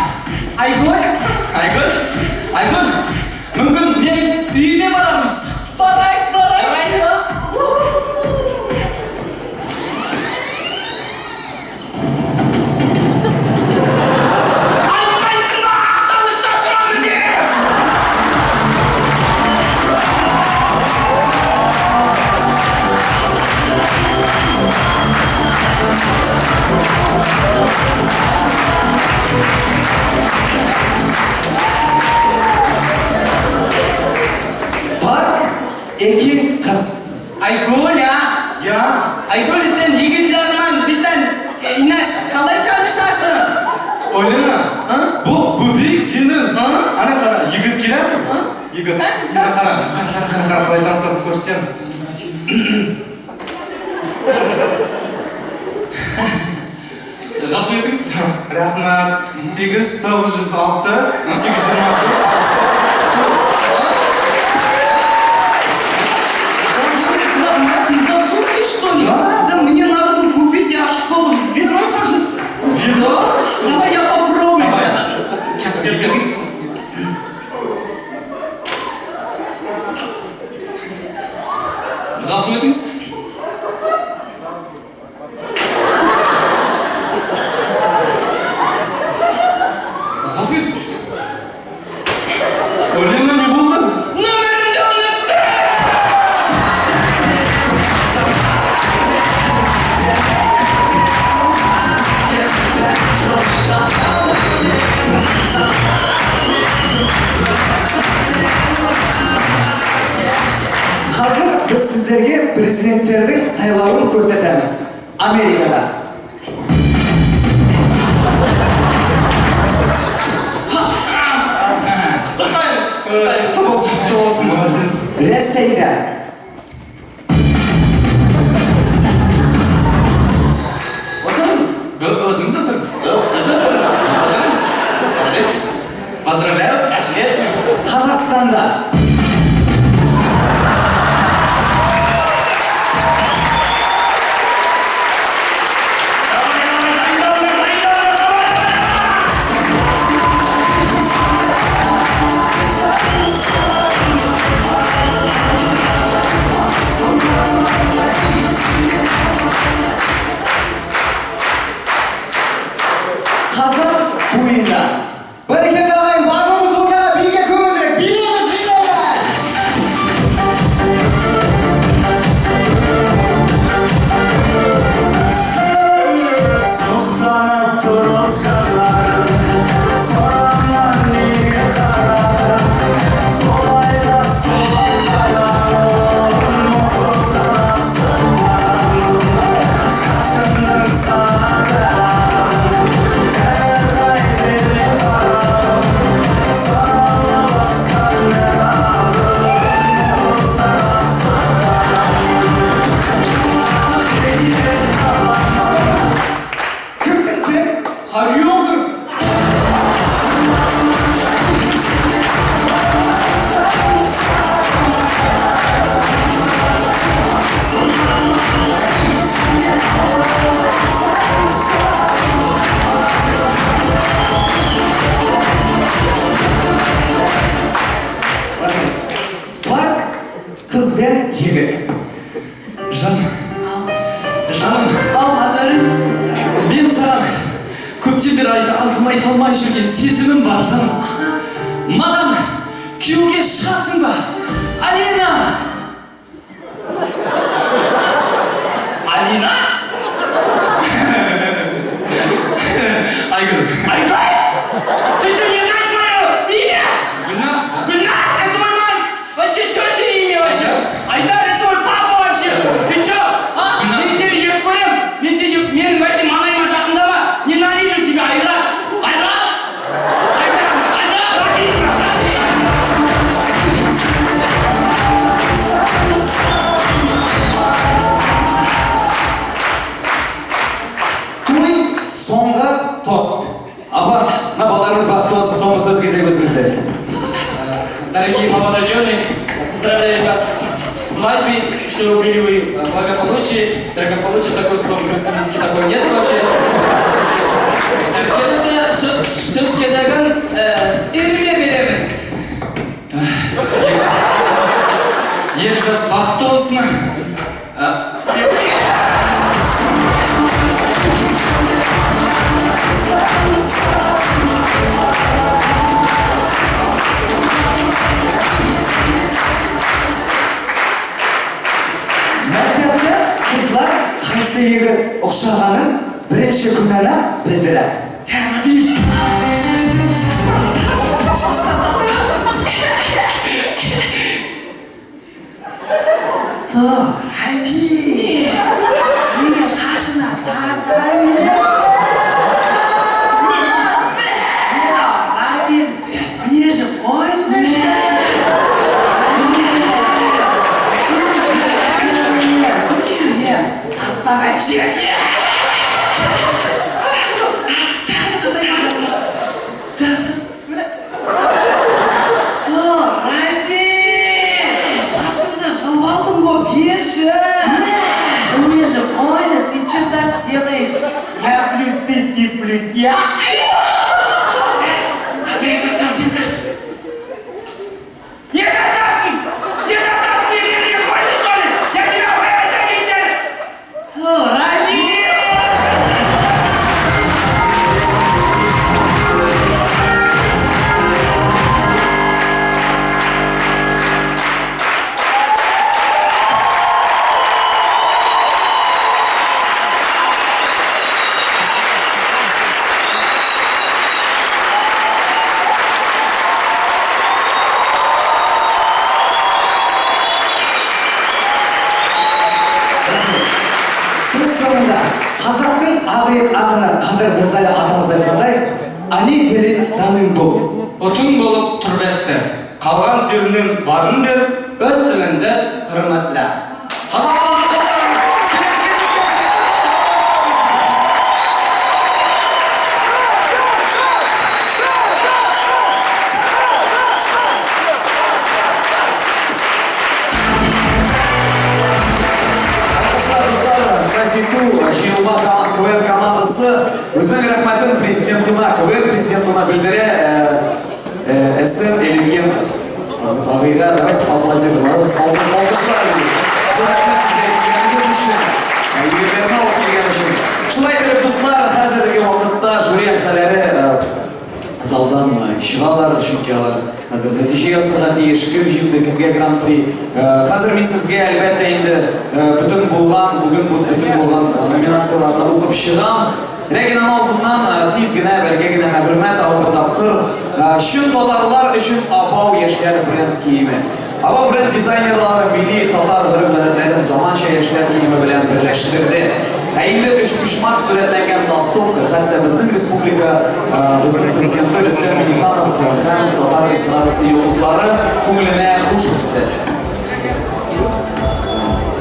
Айгүл. Айгүл, Айгүл, мүмкін менің үйіме Барайык, барайык. Айтпайсың ба, Ақтанышта тұрамын деп! Парк, ике кыз. Айгөл, а? Я? Айгөл, сен егетләрмен битән инәш қалай танышасың? Алина, бу бөбек жеңіл. Ана қара, егет келеді. Егет. Ана қара, қара, қара, қара, қара, қалай танысады көрсетемін. Ғафу етіңіз. Рахмат. 8 906 824. Ты за сумки, что ли? Да мне надо бы купить, я в школу с ведром хожу. Ведро? Давай я попробую. Давай. Кел, кел. Ғафу етіңіз. Ғафу етіңіз. Алина, не болды? Номерімді ұмыттым. Қазір біз сіздерге президенттердің сайлауын көрсетеміз. Америкада. Құттықтаймыз. Құтты болсын, құтты болсын. Молодец. Ресейде. Отырыңыз. Өзіңіз отырыңыз. Жоқ, сіз отырыңыз. Отырыңыз. Поздравляю. Рахмет. Қазақстанда. Қазақ тойында. Бәрекелді ағайын, барлығымыз ортаға биге көңілдірек. Билейміз, билейміз! Сұқтанып тұрып жанарың, сорамнан неге қарадың? Солай да солай қарағым, мұңлықтан асып барамын. Шашымның саған тәңір қай қарағым, саралы басқан мейрамым, мұңлықтан асып барамын. Кейде қаламын. Кімсің сен? Хореограф. Парк, қыз бен жігіт. Жаным, жаным, Ау, моторым. Мен саған көптен бері айта алдым айта алмай жүрген сезімім бар, жаным. Маған күйеуге шығасың ба? Алина! Алина? Айгүл. Айгүл! Ты что, не знаешь мое имя? Гүлназ. Гүлназ, это мой мать! Вообще, тетя имя вообще! Айдар, это мой папа вообще! Ты что? А? Гүлназ. Мен сені жек көрем! Мен сені жек... Менің вообще маңайыма жақындама! Ненавижу тебя, Айрат! Айрат! Айдар! Айдар! Той, соңғы тост. Апа, мына балдарыңыз бақытты болсын, соңғы сөз кезегі өзіңізде. Дорогие молодожены, поздравляю вас с свадьбой, чтобы были вы в благополучии. Благополучие — такое слово в русском языке такого нет вообще. Келесі сөз кезегін еріме беремін. Ер Яшь жас бақытты болсын. Мәктәптә кызлар кайсы егет охшаганын беренче көннән белдерә. Мне же больно, ты что так делаешь? Я плюс ты, ты плюс я. Не татарский! Не татарский, не не больно, что ли? Я тебя это видел! Сөз соңында қазақтың ақиық ақыны Қадыр Мырзалы атамыз айтқандай, ана тілін даның бол. Отын болып тұрбетті. Қалған жерінен барын бер, Өз тіліңді құрметле. Қазақстан Алкышлар, дуслар, Казиту җыелма КВН командасы үзенең рәхмәтен президентына, КВН президентына белдерә. СН Элюген абыйга давайте поаплодируем. Алкышлар. Зур рәхмәт сезгә килгәнегез өчен, егетләрне алып килгән өчен. Шулай итеп, дуслар, хәзерге вакытта жюри әгъзалары залдан чыгалар, чөнки алар хәзер нәтиҗә ясарга тиеш, кем җиңде, кемгә гран-при. Хәзер мин сезгә әлбәттә инде бөтен булган, бүген бөтен булган номинацияләрне укып чыгам. Ләкин аның алдыннан тиз генә бәлки генә мәгълүмат алып бер тапкыр чын татарлар өчен Абау яшьләр бренд киеме. Абау бренд дизайнерлары милли татар гореф-гадәтләрен заманча яшьләр киеме белән берләштерде. Ә инде өчпочмак сурәтләнгән толстовка хәтта безнең республика, безнең президенты Рөстәм Миңнеханов һәм татар эстрадасы йолдызлары күңеленә хуш итте.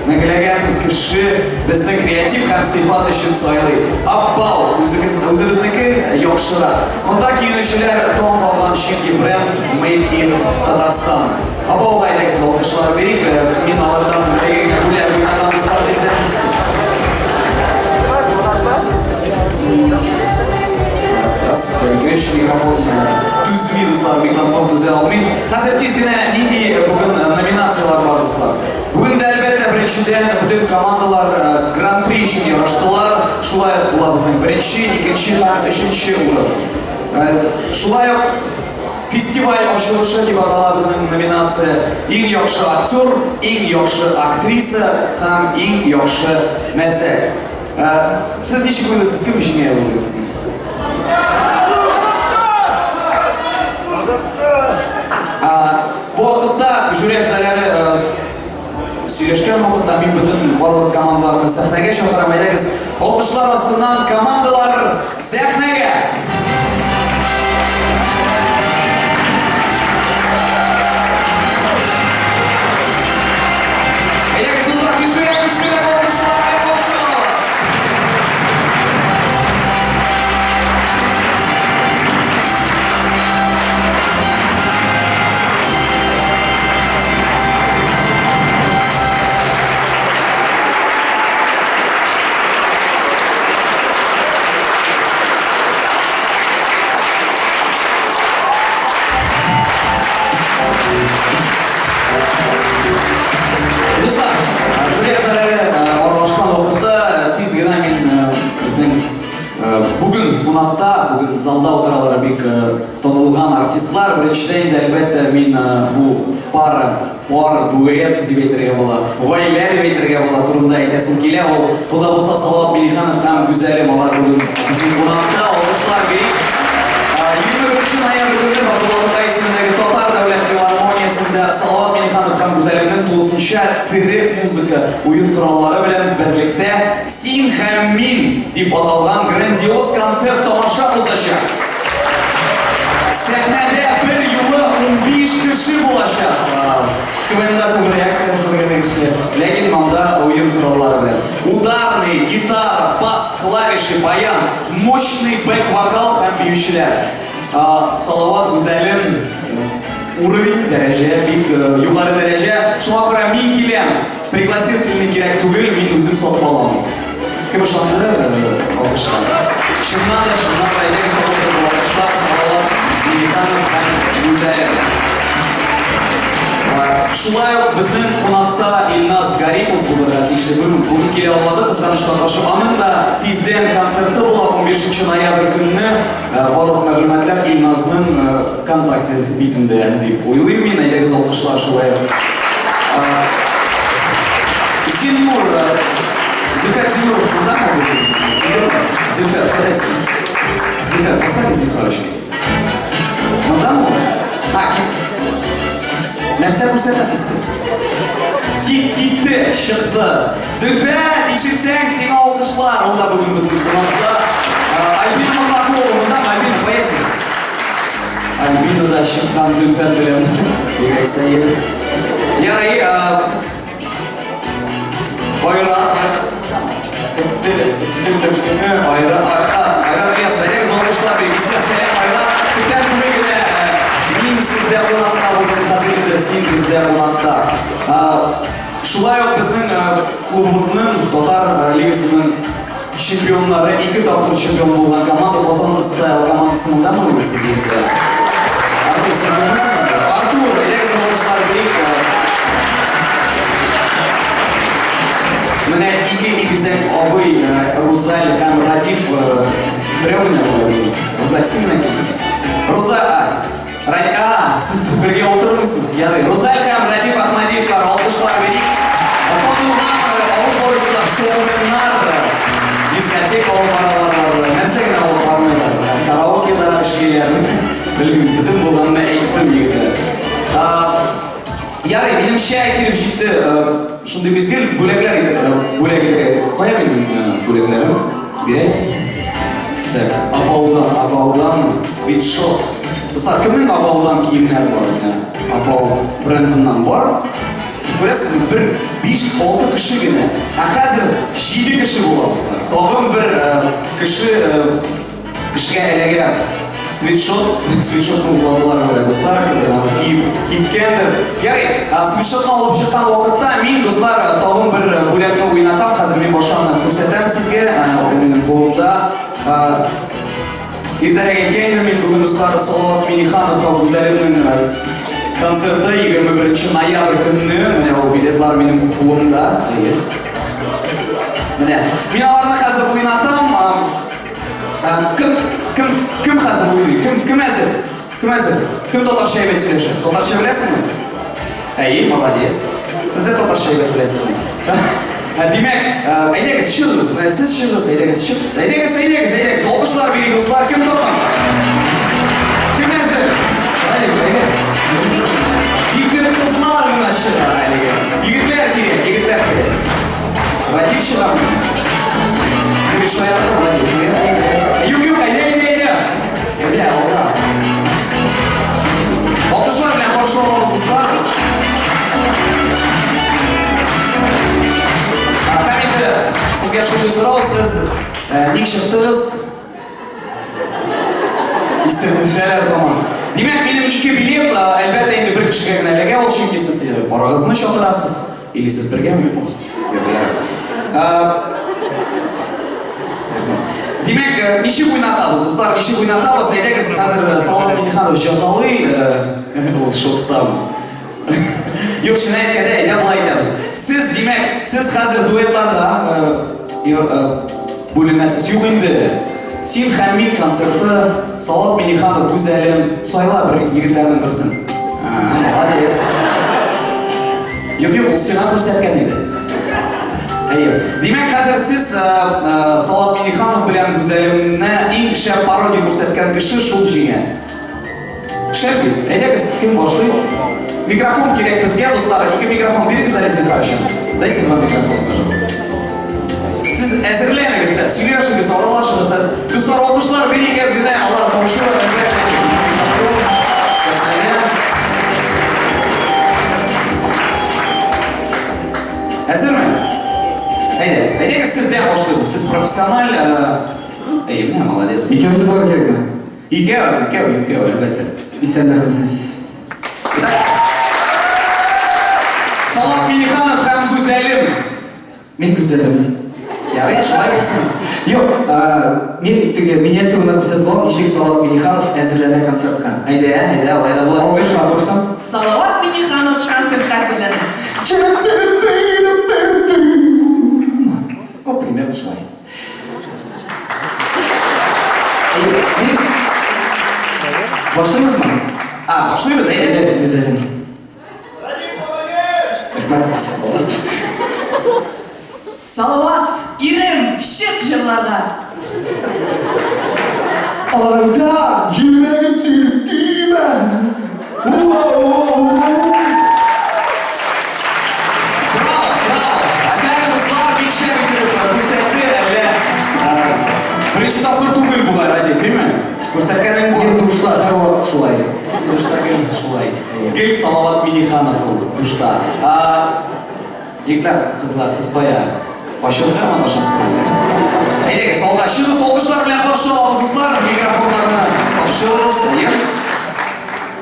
Меңләгән кеше безне креатив һәм сыйфат өчен сайлый. Абау, үзегез үзебезнеке яхшырак. Монда киенүчеләр таң калган, чөнки бренд Made in Татарстан. Абауга әйдәгез алкышлар бирик. Мин алардан бәйгегә бүләк уйнаган дуслар сездән. Раз, бер, өч, микрофон түзми, дуслар, микрофон түзә алмый. Хәзер тиз генә нинди бүген номинацияләр бар, дуслар. Бүген дә әлбәттә беренчедән бөтен командалар гран-при өчен ярыштылар. Шулай ук була безнең беренче, икенче һәм өченче урын. Шулай ук фестиваль ачылышы дип атала безнең номинация. Иң яхшы актер, иң яхшы актриса һәм иң яхшы мәзәк. Сез ничек уйлыйсыз, кем җиңә бүген? Бу вакытта жюри әгъзалары сөйләшкән вакытта мин бөтен барлык командаларны сәхнәгә чакырам. Әйдәгез, алкышлар астыннан командалар сәхнәгә! Әйдәгез, дуслар, көчлерәк, көчлерәк алкышлар белән каршы алабыз. кунакта, бүген залда утыралар бик танылган артистлар. Беренчедән инде, әлбәттә, мин бу пара, пар, дуэт дип әйтергә була, гаилә дип әйтергә була турында әйтәсем килә. Ул, ул да булса Салават Миңнеханов һәм Гүзәлем, алар бүген безнең кунакта. Алкышлар бирик. 21 ноябрь көнне Габдулла Тукай исемендәге Татар дәүләт филармониясендә Салават Миңнеханов һәм Гүзәлемнең тулысынча тере музыка уен кораллары белән берлектә Син һәм мин дип аталган грандиоз концерт-тамаша узачак. Сәхнәдә бер юлы 15 кеше булачак. КВНда күбрәк бер генә кеше, ләкин монда уен кораллары белән. Ударный, гитара, бас, клавиши, баян, мощный бэк-вокал һәм биючеләр. Салават, Гүзәлем, уровень, дәрәҗә, бик югары дәрәҗә. Шуңа күрә мин киләм. Пригласительный кирәк түгел, мин үзем сатып алам. Кем ышанды? Алкышлар. Чыннан да, чыннан да, әйдәгез тагын бер алкышлар, Салават Миңнеханов һәм Гүзәлем. Шулай ук безнең кунакта Илназ Гарипов булырга тиешле. Бүген бүген килә алмады, кызганычка каршы. Аның да тиздән концерты була, 15 ноябрь көнне. Барлык мәгълүматлар Илназның ВКонтакте битендә дип уйлыйм мин. Әйдәгез алкышлар шулай ук. Зиннур, Зөлфәт Зиннуров монда ма бүген? Зөлфәт, кайда син? Зөлфәт, бассаң зинһар өчен. Мондамы ул? А, кит. Нәрсә күрсәтәсез сез? Кит, китте, чыкты. Зөлфәт, ишетсәң, сиңа алкышлар. Ул да бүген безнең кунакта. Альбина Матлакова мондамы? Альбина, кая син? Альбина да чыккан Зөлфәт белән. Бигрәк сәер. Ярый, Айрат, Эссе, эссе төркеме, Айрат, Айрат, Айрат Ильяс, әйдәгез алкышлар бирик. Исә сәлам, Айрат. Күптән түгел генә мин сездә кунакта булдым, хәзер инде син бездә кунакта. Шулай ук безнең клубыбызның Татар лигасының чемпионнары, ике тапкыр чемпион булган команда Казан Стайл командасы мондамы бүген сез егетләр? Артур, син мондасыңмы? Артур, әйдәгез алкышлар бирик. Менә ике игезәк абый, Рузаль һәм Радиф, берәү генә була бит. Рузаль, син генә кил. Рузаль, Ради, а, сез бергә утырмыйсыз, ярый. Рузаль һәм Радиф Ахмадиевлар, алкышлар бирик. Танылган алып баручылар, шоуменнар, дискотека алып баралар, нәрсә генә алып бармыйлар. Караокеда эшлиләр. Белмим, бөтен булганны әйттем, егетләр. Ярый, минемчә килеп җитте шундый мизгел, бүләкләр итеп, бүләк итәргә. Кая минем бүләкләрем? Бирәй. Так, Абаудан, Абаудан свитшот. Дуслар, кемнең Абаудан киемнәре бар? Менә Абау брендыннан бар. Күрәсезме, бер 5-6 кеше генә. Ә хәзер 7 кеше була, дуслар. Тагын бер кеше кешегә эләгә свитшот, свитшотны урладылар менә, дуслар, кемдер аны киеп киткәндер. Ярый, свитшотны алып чыккан вакытта мин, дуслар, тагын бер бүләкне уйнатам. Хәзер мин башта күрсәтәм сезгә, ул минем кулымда. Иртәрәк әйткән идем мин бүген, дуслар, Салават Миңнеханов һәм Гүзәлемнең концерты 21 ноябрь көнне. Менә ул билетлар минем кулымда. Әйе. Менә. Мин аларны хәзер уйнатам. Кем, кем, кем хәзер уйный? Кем, кем әзер? Кем әзер? Кем татарча әйбәт сөйләшә? Татарча беләсеңме? Әйе, молодец. Сез дә татарча әйбәт беләсезме? Димәк, әйдәгез, чыгыгыз. Менә сез чыгыгыз, әйдәгез, чык. Әйдәгез, әйдәгез, әйдәгез. Алкышлар бирик, дуслар. Кем тагын? Кем әзер? Әйдә, әйдә. Егет кызлар гына чыга әлегә. Егетләр кирәк, егетләр кирәк. Радик чыгамы? Бу шаяртам, Радик. Юк, юк, әйдә, әйдә, әйдә. Әйдә, алда. Алкышлар белән каршы алабыз, дуслар. Һәм инде сезгә шундый сорау, сез ник чыктыгыз? Исердешләр һаман. Димәк, минем ике билет, әлбәттә, инде бер кешегә генә эләгә ул, чөнки сез барыгызны чакырасыз. Или сез бергәме? Юк, ярар. Димәк, ничек уйнатабыз, дуслар, ничек уйнатабыз? Әйдәгез, хәзер Салават Миңнеханов җәзалый, ул шоктан. Юк, чын әйткәндә, әйдә болай итәбез. Сез, димәк, сез хәзер дуэтларга бүленәсез. Юк инде. Син һәм мин концерты, Салават Миңнеханов, Гүзәлем, сайла бер егетләрнең берсен. Молодец. Юк, юк, ул сиңа күрсәткән иде. Әйе. Димәк, хәзер сез Салават Миңнеханов белән Гүзәлемне иң шәп пародия күрсәткән кеше шул җиңә. Шәп бит. Әйдәгез, кем башлый? Микрофон кирәк безгә, дуслар. Ике микрофон бирегез әле зинһар өчен. Дайте два микрофона, пожалуйста. Сез әзерләнегез дә, сөйләшегез, аралашыгыз да. Дуслар, алкышлар бирик әз генә. Алар тапшыралар, әлбәттә. Сәхнәгә. Әзерме? Әйдә, әйдәгез сездән башлыйбыз. Сез профессиональ, әйе, менә молодец. Икәү булырга кирәкме? Икәү, икәү, икәү, әлбәттә. Исәннәрмесез. Салават Миңнеханов һәм Гүзәлем. Мин Гүзәлем. Ярый, шулай булсын. Юк, мин теге миниатюраны күрсәтеп алам, ничек Салават Миңнеханов әзерләнә концертка. Әйдә, әйдә, алай да була. Алкышлар баштан. Салават Миңнеханов концертка әзерләнә. Ну, примерно шулай. Башлыйбызмы? А, башлыйбыз, әйдә. Әйдә, Гүзәлем. Рәхмәт. Салават, ирем, чык җырларга! Айда, йөрәгем тиреп тибә. Браво, браво! Афәрин, дуслар, бик шәп итеп күрсәтте, әллә. Беренче тапкыр түгел бугай, Радиф, әйме? Күрсәткәнең бар. Мин душта һәрвакыт шулай. Син душта гел шулай. Гел Салават Миңнеханов ул душта. Егетләр, кызлар, сез кая? Качырга маташасыз әллә? Әйдәгез, алга чыгыгыз, алкышлар белән каршы алабыз, дуслар, микрофоннарны тапшырыгыз. Әйе.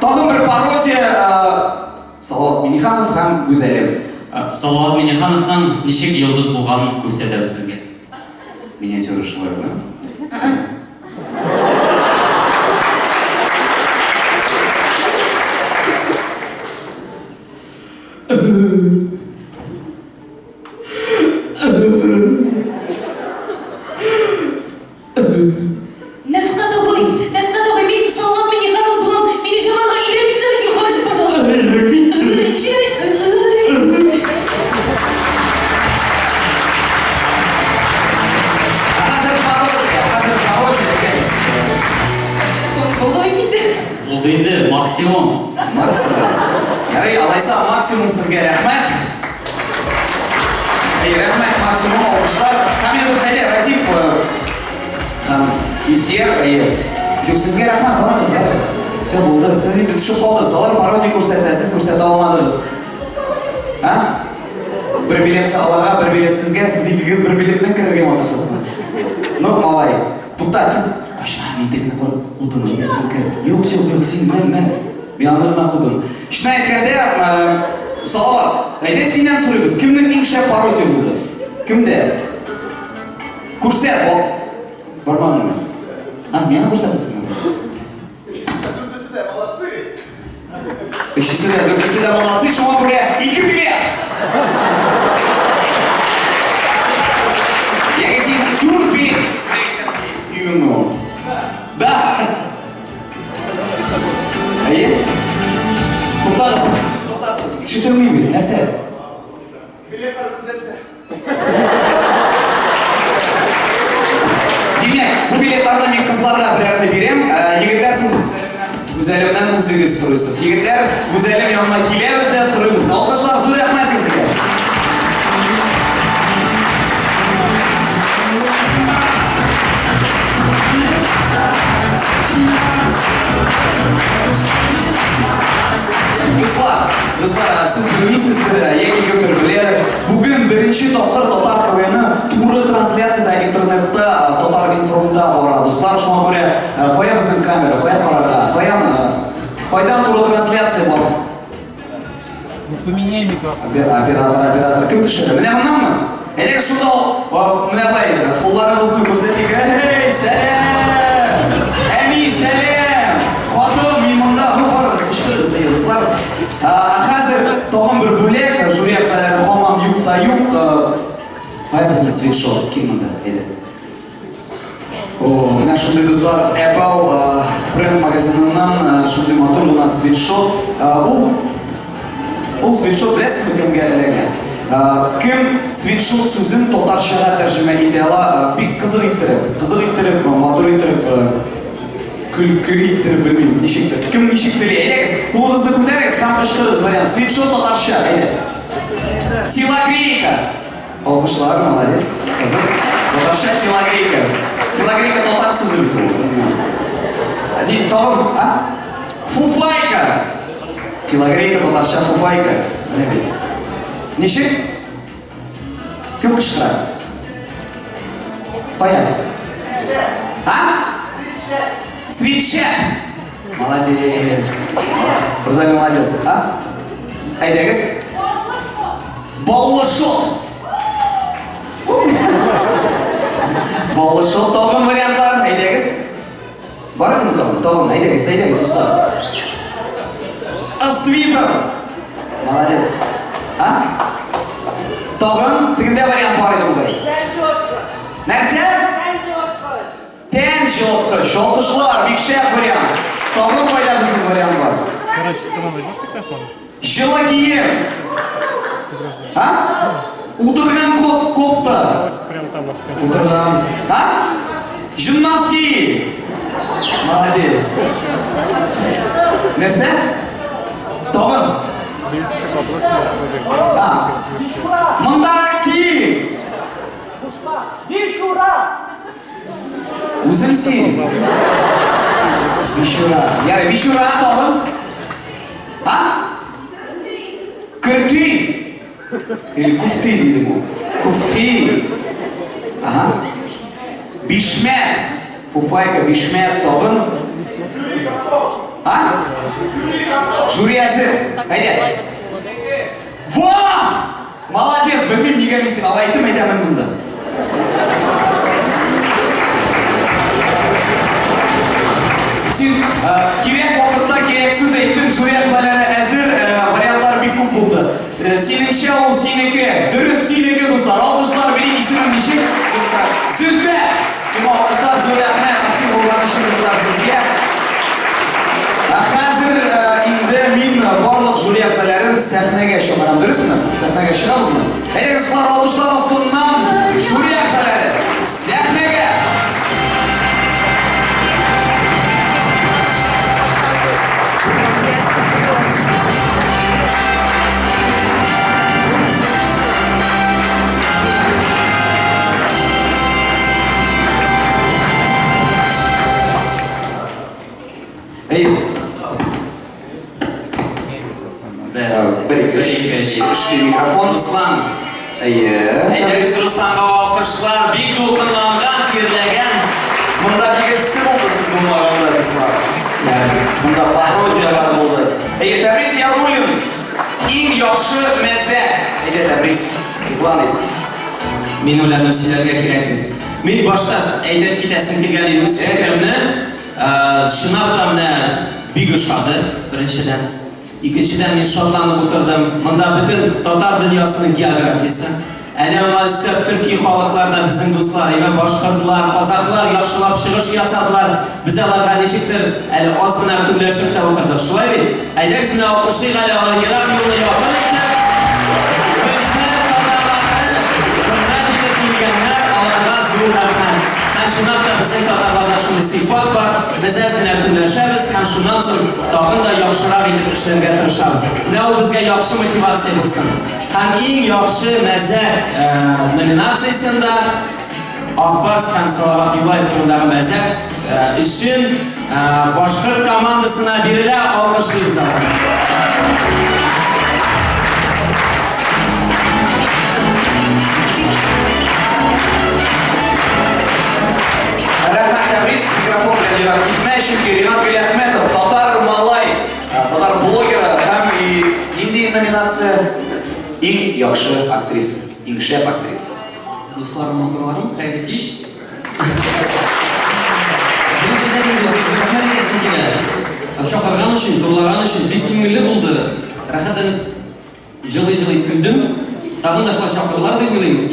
Тагын бер пародия, Салават Миңнеханов һәм Гүзәлем. Салават Миңнехановның ничек йолдыз булганын күрсәтәбез сезгә. Миниатюра шулай була. Нәфкать абый, Нәфкать абый, мин Салават Миңнеханов булам, мине җырларга өйрәтегез әле зинһар өчен, пожалуйста. Хәзер пародия, хәзер пародия әйдәгез. Соң булды бит инде. Булды инде, максимум. Максимум. Ярый, алайса максимум сезгә рәхмәт. Әй, рәхмәт, максимум алкышлар. Һәм инде без әйдә, Радиф һәм Илсөяр, әйе. Юк, сезгә рәхмәт, барыгыз, барыгыз. Все булды. Сез инде төшеп калдыгыз. Алар пародия күрсәтә, сез күрсәтә алмадыгыз. А? Бер билет аларга, бер билет сезгә, сез икегез бер билет белән керергә маташасызмы? Ну, малай, тукта, кыз, качма, мин тегене барып кудым, әйдә син кер. Юк, юк, юк, син мен, мен. Мин аны гына кудым. Чын әйткәндә, Салават, әйдә синнән сорыйбыз, кемнең иң шәп пародия булды? Кемдә? Күрсәт, бармагыңны. А, миңа күрсәтәсеңме? Дүртесе дә молодцы. Өчесе дә, дүртесе дә молодцы, шуңа күрә ике билет. Ягъни син дүрт билет. Именно. Да. Әйе. Туктагыз. Туктагыз. Ишетелми бит. Нәрсә? Билетлар төзәлде. Димәк, бу билетларны мин кызларга берәрне бирәм. Егетләр, сез Гүзәлемнән үзегез сорыйсыз. Егетләр, Гүзәлем янына киләбез дә сорыйбыз. Алкышлар, зур рәхмәт сезгә. Дуслар, дуслар, сез белмисездер, яки кемдер беләдер. Бүген беренче тапкыр татар КВНы туры трансляциядә интернетта Татар информда бара. Дуслар, шуңа күрә кая безнең камера, кая карарга, каян, кайдан туры трансляция бар? Поменяй микрофон. Оператор, оператор, кем төшерә? Менә моннанмы? Әйдәгез шунда менә болай кулларыбызны күрсәтик. Әй, сәлам! Әни, сәлам! Хатын, мин монда. Ну, барыгыз, кычкырыгыз, әйе, дуслар. Ә хәзер тагын бер бүләк, жюри әгъзалары һаман юк та юк. Кая безнең свитшот? Кем монда? Әйдә. О, менә. Менә шундый дуслар, Әбау бренд магазиныннан шундый матур гына свитшот. Ул ул свитшот беләсезме кемгә эләгә? Кем свитшот сүзен татарчага тәрҗемә итә ала? Бик кызык иттереп, кызык иттереп, матур иттереп, көлке иттереп белмим, ничектер. Кем ничек тели? Әйдәгез, кулыгызны күтәрегез һәм кычкырыгыз вариант. Свитшот татарча, әйдә. Телогрейка. Алкышлар, молодец. Кызык. Татарча телогрейка. Телогрейка татар сүзе бит ул. Ни, тагын, а? Фуфайка. Телогрейка татарча фуфайка. Менә бит. Ничек? Кем кычкыра? Кая? А? Свитшет. Молодец. Рузалия молодец. А? Әйдәгез. Баллы шот. Баллы шот тагын вариантлар. Әйдәгез. Бар идеме тагын? Тагын, әйдәгез, әйдәгез, дуслар. Свитер. Молодец. А? Тагын тегендә вариант бар иде бугай. Нәрсә? Тән җылыткыч, алкышлар, бик шәп вариант. Тагын кайда безнең вариант бар? Короче, сама возьмешь микрофон? Җылы кием. А? Утырган кос кофта. Прям там Утырган. А? Җын носки. Молодец. Нәрсә? Тагын. А. Мондарак ки. Мишура! Үзең син. Мишура. Ярый, мишура тагын. А? Көрти. Или куфти диде бу. Куфти. Ага. Бишмәт. Фуфайка, бишмәт тагын. А? Жюри әзер. Әйдә. Вот! Молодец, белмим нигә мин сиңа алай әйттем, әйдә мен монда. Син кирәк вакытта кирәк сүз әйттең, жюри әгъзалары әзер, вариантлар бик күп булды. Синеңчә ул синеке, дөрес синеке, дуслар. Алкышлар бирик, исемең ничек? Зөлфәт! Сиңа алкышлар, зур рәхмәт, актив булган өчен, дуслар, сезгә. Ә хәзер инде мин барлык жюри әгъзаларын сәхнәгә чакырам, дөресме? Сәхнәгә чыгабызмы? Әйдәгез, дуслар, алкышлар астыннан жюри әгъзалары сәхнәгә! Әйе. Бер, ике, өч, эшли микрофон. Руслан. Әйе. Әйдәгез Русланга алкышлар, бик дулкынланган, тирләгән. Монда бик эссе булды сез булмаганда, дуслар. Монда пародияләр булды. Әйе, Тәбрис Яруллин иң яхшы мәзәк. Әйдә, Тәбрис, игълан ит. Мин уйладым сөйләргә кирәк дип. Мин башта әйтеп китәсем килгән иде үз фикеремне. Чынлап та менә бик ошады, беренчедән. Икенчедән, мин шатланып утырдым. Монда бөтен татар дөньясының географиясе. Әле аңа өстәп төрки халыклар да безнең дуслар, әйме, башкортлар, казахлар яхшылап чыгыш ясадылар. Без аларга ничектер әле аз гына көнләшеп тә утырдык. Шулай бит? Әйдәгез менә алкышлыйк әле алар ерак юлны якын итеп, безне, татарларны хөрмәт итеп килгәннәр, аларга зур рәхмәт. Һәм чынлап та безнең татарларда шундый сыйфат бар, без әз генә көнләшәбез һәм шуннан соң тагын да яхшырак итеп эшләргә тырышабыз. Менә ул безгә яхшы мотивация булсын. Һәм иң яхшы мәзәк номинациясендә Ак Барс һәм Салават Юлаев турындагы мәзәк өчен башкорт командасына бирелә, алкышлыйбыз аларны. Рәхмәт, Тәбрис, микрофон белән ерак китмә, чөнки Ринат Галиәхмәтов, татар малай, татар блогеры һәм и нинди номинация? Иң яхшы актриса, иң шәп актриса. Дусларым, матурларым, хәерле кич. Беренчедән инде зур рәхмәт әйтәсем килә. Чакырган өчен, зурлаган өчен бик күңелле булды. Рәхәтләнеп җылый-җылый көлдем. Тагын да шулай чакырырлар дип уйлыйм. И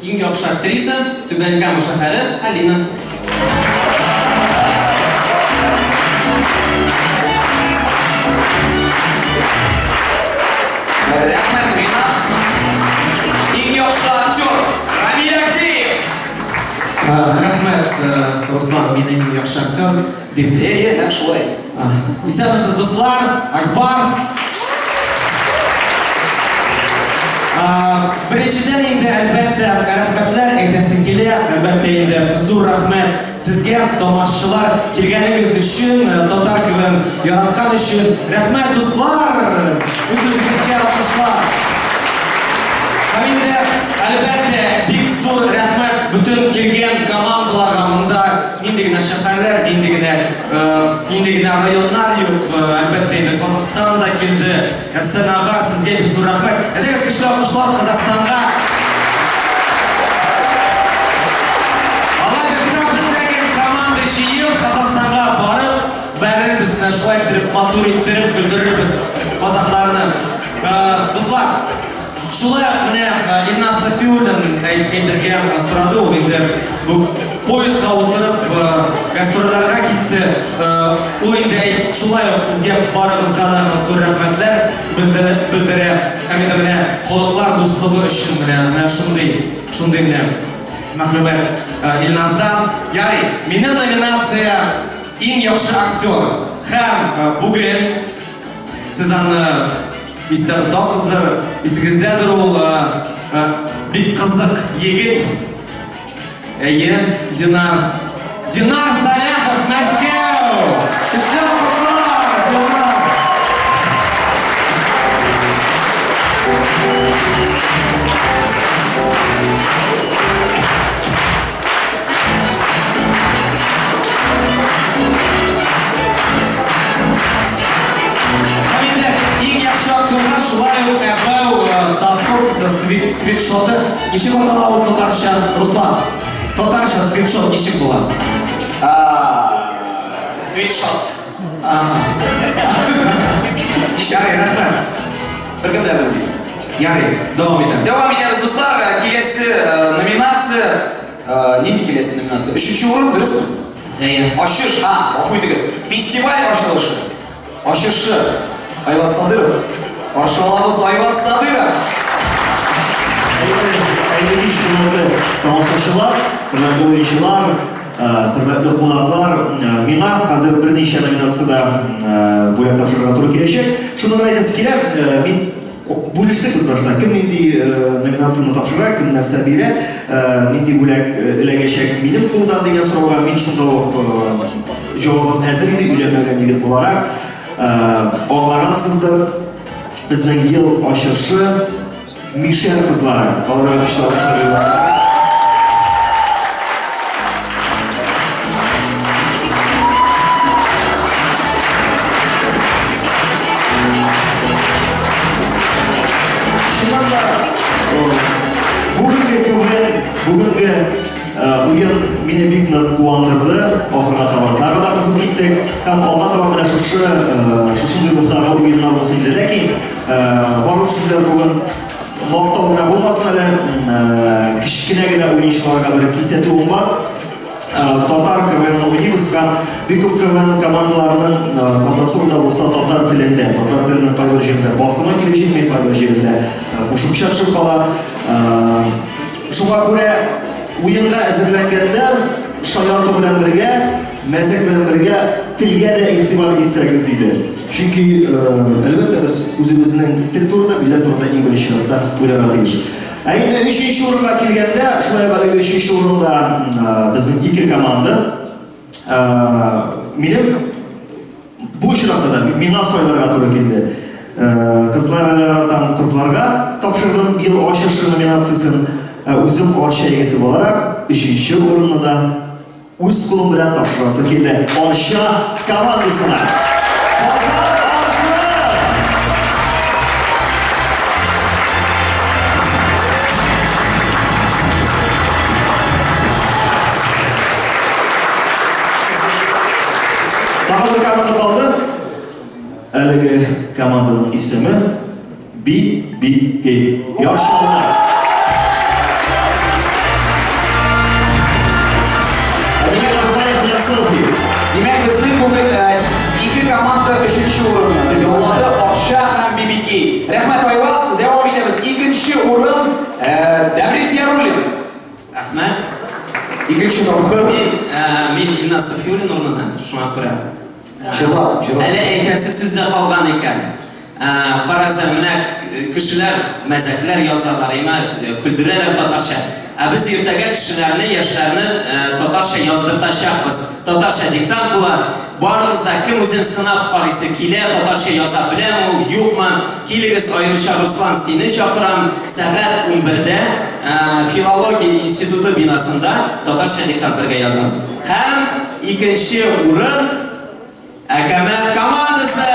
иң яхшы актриса Түбән Кама шәһәре Алина. Рәхмәт, Руслан, мине иң яхшы актер дип. Әйе, нәкъ шулай. Исәнмесез, дуслар! Ак Барс! Беренчедән инде, әлбәттә, рәхмәтләр әйтәсе килә. Әлбәттә инде, зур рәхмәт сезгә, тамашчылар, килгәнегез өчен, татар КВН яраткан өчен. Рәхмәт, дуслар! Үз-үзегезгә алкышлар. Һәм инде, әлбәттә, бик зур рәхмәт бөтен килгән командаларга монда нинди генә шәһәрләр, нинди генә нинди генә районнар юк. Әлбәттә инде, Казахстан да килде. Әсән ага, сезгә бик зур рәхмәт. Әйдәгез, көчле алкышлар Казахстанга. Алай булса, без дә команда җыеп, Казахстанга барып, бәрербез, менә шулай иттереп, матур иттереп көлдерербез казахларны. Дуслар, шулай ук менә Илназ Сафиуллин әйтергә сорады, ул инде бу поездга утырып гастрольләргә китте. Ул инде шулай ук сезгә барыгызга да зур рәхмәтләр белдерә. Һәм инде менә халыклар дуслыгы өчен менә шундый, шундый менә мәгълүмат Илназдан. Ярый, минем номинация иң яхшы актер. Һәм бүген сез аны истә тотасыздыр, исегездәдер ул бик кызык егет. Әйе, Динар. Динар Саляхов, Мәскәү! Көчле алкышлар, Динар! Һәм инде иң яхшы актерга шулай ук Әбәү толстовкасы, свитшоты. Ничек атала ул татарча, Руслан? Татарча свитшот ничек була? Свитшот. Ага. Ярый, рәхмәт. Беркем дә белми. Ярый, дәвам итәбез. Дәвам итәбез, дуслар. Киләсе номинация. Нинди киләсе номинация? Өченче урын, дөресме? Әйе. Ачыш, а, гафу итегез. Фестиваль ачылышы. Ачышы. Айваз Садыров. Каршы алабыз Айваз Садыров. Хәерле кич, хөрмәтле тамашачылар, хөрмәтле уенчылар, хөрмәтле кунаклар. Миңа хәзер берничә номинациядә бүләк тапшырырга туры киләчәк. Шуны гына әйтәсе килә, мин бүлештек без башта. Кем нинди номинацияне тапшыра, кем нәрсә бирә, нинди бүләк эләгәчәк минем кулдан дигән сорауга мин шунда ук җавабым әзер иде, өйләнмәгән егет буларак. Аңлагансыздыр, безнең ел ачышы Мишәр кызлары. Аларга көчле алкышлар юллап. Чыннан да, бүгенге КВН, бүгенге уен мине бик нык куандырды. Ахырга таба тагы да кызып киттек. Һәм алга таба менә шушы шушындый рухтагы уеннар булсын иде. Ләкин барлык сүзләр бүген мактау гына булмасын әле. Кечкенә генә уенчыларга бер кисәтүем бар. Татар КВН уйныйбыз һәм бик күп КВН командаларының хатасы да булса татар телендә, татар теленең кайбер җирендә басымы килеп җитми, кайбер җирендә кушымча төшеп кала. Шуңа күрә уенга әзерләнгәндә шаярту белән бергә, мәзәк белән бергә телгә дә игътибар итсәгез иде. Чөнки, әлбәттә, без үзебезнең тел турында, милләт турында иң беренче чиратта уйларга тиеш. Ә инде өченче урынга килгәндә, шулай ук әлеге өченче урында безнең ике команда. Минем бу очракта да миңа сайларга туры килде. Кызларга яратам, кызларга тапшырдым ел ачышы номинациясен. Үзем Арча егете буларак, өченче урынны да үз кулым белән тапшырасы килде Арча командасына. Казан арты! Тагын бер команда калды. Әлеге команданың исеме BBK. Яр Чаллы. Димәк, безнең бүген ике команда өченче урынны яулады. Арча һәм BBK. Рәхмәт, Айваз. Дәвам итәбез. Икенче урын Дәмрис Яруллин. Рәхмәт. Икенче Икенче тапкыр. Мин Илназ Сафиуллин урынына, шуңа күрә. Җырлап, җырлап. Әле әйтәсе сүз дә калган икән. Карагыз әле, менә кешеләр мәзәкләр язалар, әйме, көлдерәләр татарча. Ә без иртәгә кешеләрне, яшьләрне татарча яздыртачакбыз. Татарча диктант була. Барыгыз да, кем үзен сынап карыйсы килә, татарча яза беләме ул, юкмы, килегез, аеруча Руслан, сине чакырам, сәгать унбердә Филология институты бинасында татарча диктант бергә язабыз. Һәм икенче урын Әкәмәт командасы!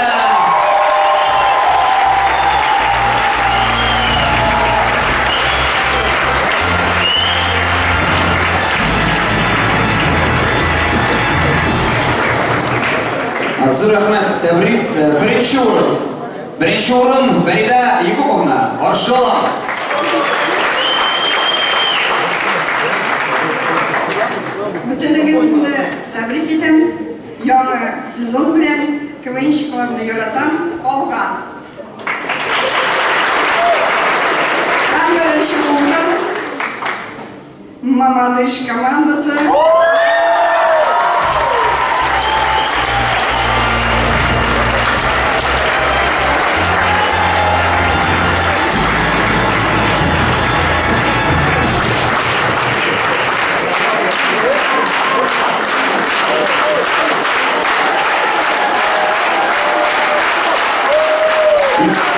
Зур рәхмәт, Тәбрис. Беренче урын. Беренче урын Фәридә Якуповна. Каршы алабыз. Бөтенегезне тәбрик итәм. Яңа сезон белән КВНщикларны яратам. Алга! Һәм беренче урын Мамадыш командасы.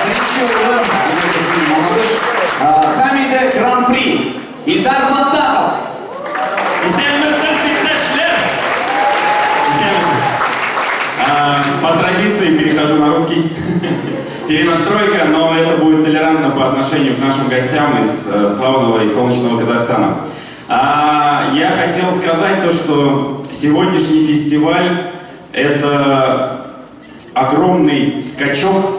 Беренче урын Мамадыш. Һәм инде Гран-при Илдар Фаттахов. Исәнмесез, иптәшләр! Исәнмесез. По традиции перехожу на русский. Перенастройка, но это будет толерантно по отношению к нашим гостям из славного и солнечного Казахстана. Я хотел сказать то, что сегодняшний фестиваль – это огромный скачок,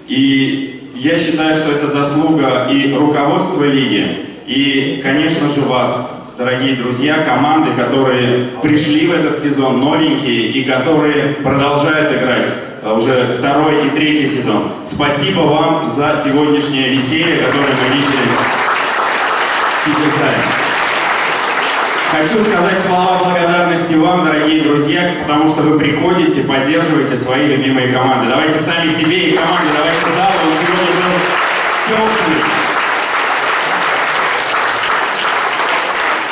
и я считаю, что это заслуга и руководства лиги, и, конечно же, вас, дорогие друзья, команды, которые пришли в этот сезон новенькие и которые продолжают играть уже второй и третий сезон. Спасибо вам за сегодняшнее веселье, которое мы видели в Сити-зале. Хочу сказать слова благодарности вам, дорогие друзья, потому что вы приходите, поддерживаете свои любимые команды. Давайте сами себе и команде, давайте залу. Он сегодня был теплый.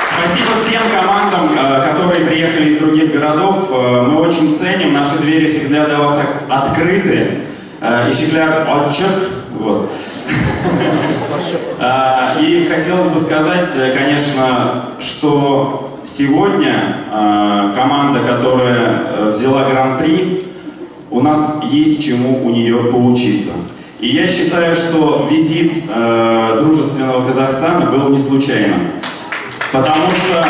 Спасибо всем командам, которые приехали из других городов. Мы очень ценим, наши двери всегда для вас открыты. Ишекләр ачык. Вот. И хотелось бы сказать, конечно, что сегодня команда, которая взяла Гран-при, у нас есть чему у нее поучиться. И я считаю, что визит дружественного Казахстана был не случайным. Потому что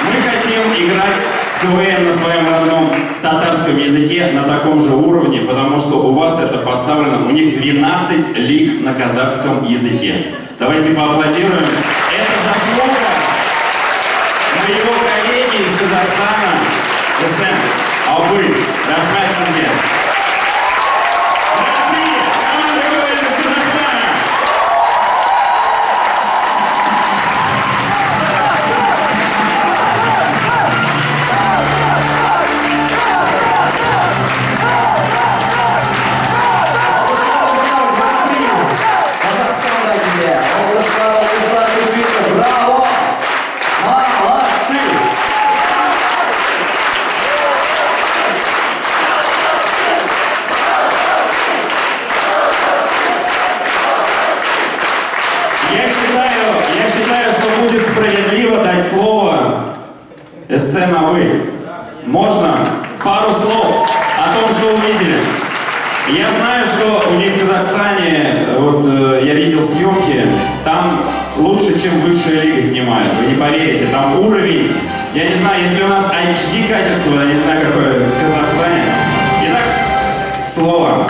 мы хотим играть в КВН на своем родном татарском языке на таком же уровне, потому что у вас это поставлено, у них 12 лиг на казахском языке. Давайте поаплодируем. Это заслуга моего коллеги из Казахстана, Эсен абый, рәхмәт сезгә. Гран-при, команда КВН из Казахстана. Казахстанда килә. Алкышлар, алкышлар, көчле. Браво! Молодцы! Я считаю, что будет справедливо дать слово Эсен абый. Можно пару слов о том, что увидели. Я знаю, что у них в Казахстане, вот я видел съемки, там лучше, чем высшая лига снимают. Вы не поверите, там уровень, я не знаю, если у нас HD качество, я не знаю, какое в Казахстане. Итак, слово.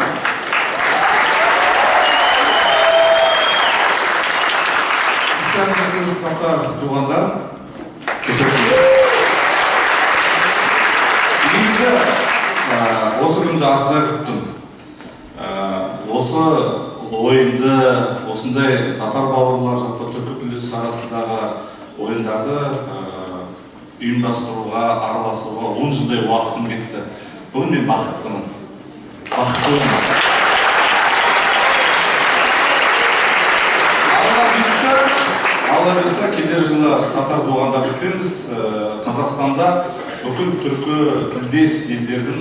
Исәнмесез, татар туганнар. Негізі осы күнді асыға күттім. Осы ойынды осындай татар бауырлар, жалпы түркі тілдес Күндіз арасындағы ойындарды ұйымдастыруға, араласуға 10 жылдай уақытым кетті. Бүгін мен бақыттымын. Бақыттымын. Алла бұйырса, Алла бұйырса, келер жылы татар туғанда күтеміз. Қазақстанда бүкіл түркі тілдес елдердің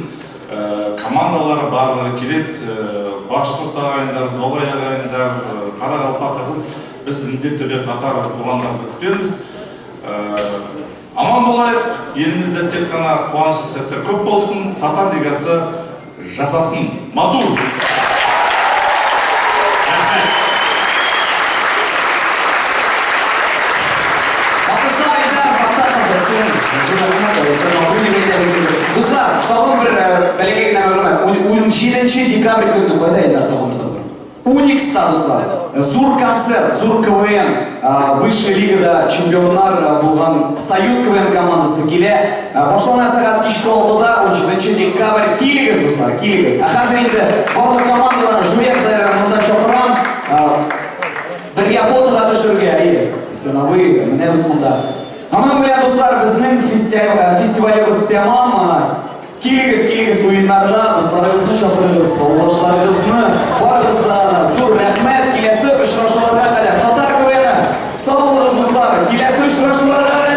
командалары барлығы келеді. Башқұрт ағайындар, ноғай ағайындар, қарақалпақ, қырғыз. Біз міндетті түрде татар туғандарды күтеміз. Аман болайық, елімізде тек қана қуанышты сәттер көп болсын, Татар лигасы жасасын. Матур! Алкышлар Илдар Фаттахов безнең зур рәхмәт, алайса матур дип әйтәбез инде. Дуслар, тагын бер бәләкәй генә мәгълүмат. 17 декабрь көнне кайда Илдар тагын бер тапкыр? Уникста, дуслар. Зур концерт, зур КВН, высшая лигада чемпионнар булган Союз КВН командасы килә. Башлана сәгать кичке 6-да, 17 декабрь. Килегез, дуслар, килегез. Ә хәзер инде барлык командаларны, жюри әгъзаларын монда чакырам. Бергә фотога төшергә, әйе. Сынавы, менә без монда. Аның белән, дуслар, безнең фестивалебез тәмам. Килегез, килегез уеннарга, дусларыгызны чакырыгыз, авылдашларыгызны, барыгызга да зур рәхмәт. Киләсе очрашуларга кадәр. Татар КВНы. Сау булыгыз, дуслар. Киләсе очрашуларга кадәр.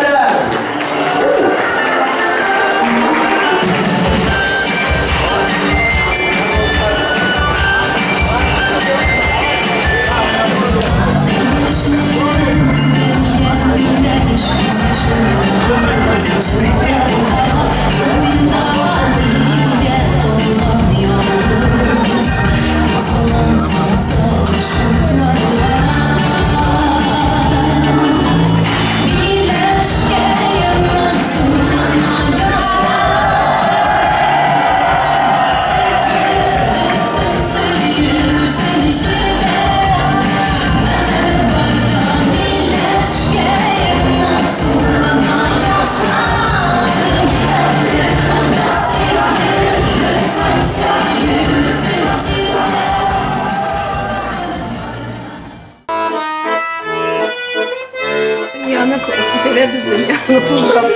Дөньяны күтәрәбез, дөньяны туздырабыз.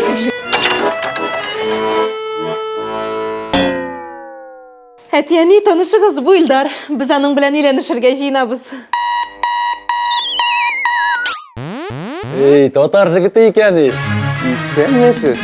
Әти-әни, танышыгыз, бу Илдар. Без аның белән өйләнешергә җыенабыз. Эй, татар җегете икән ич. Исәнмесез.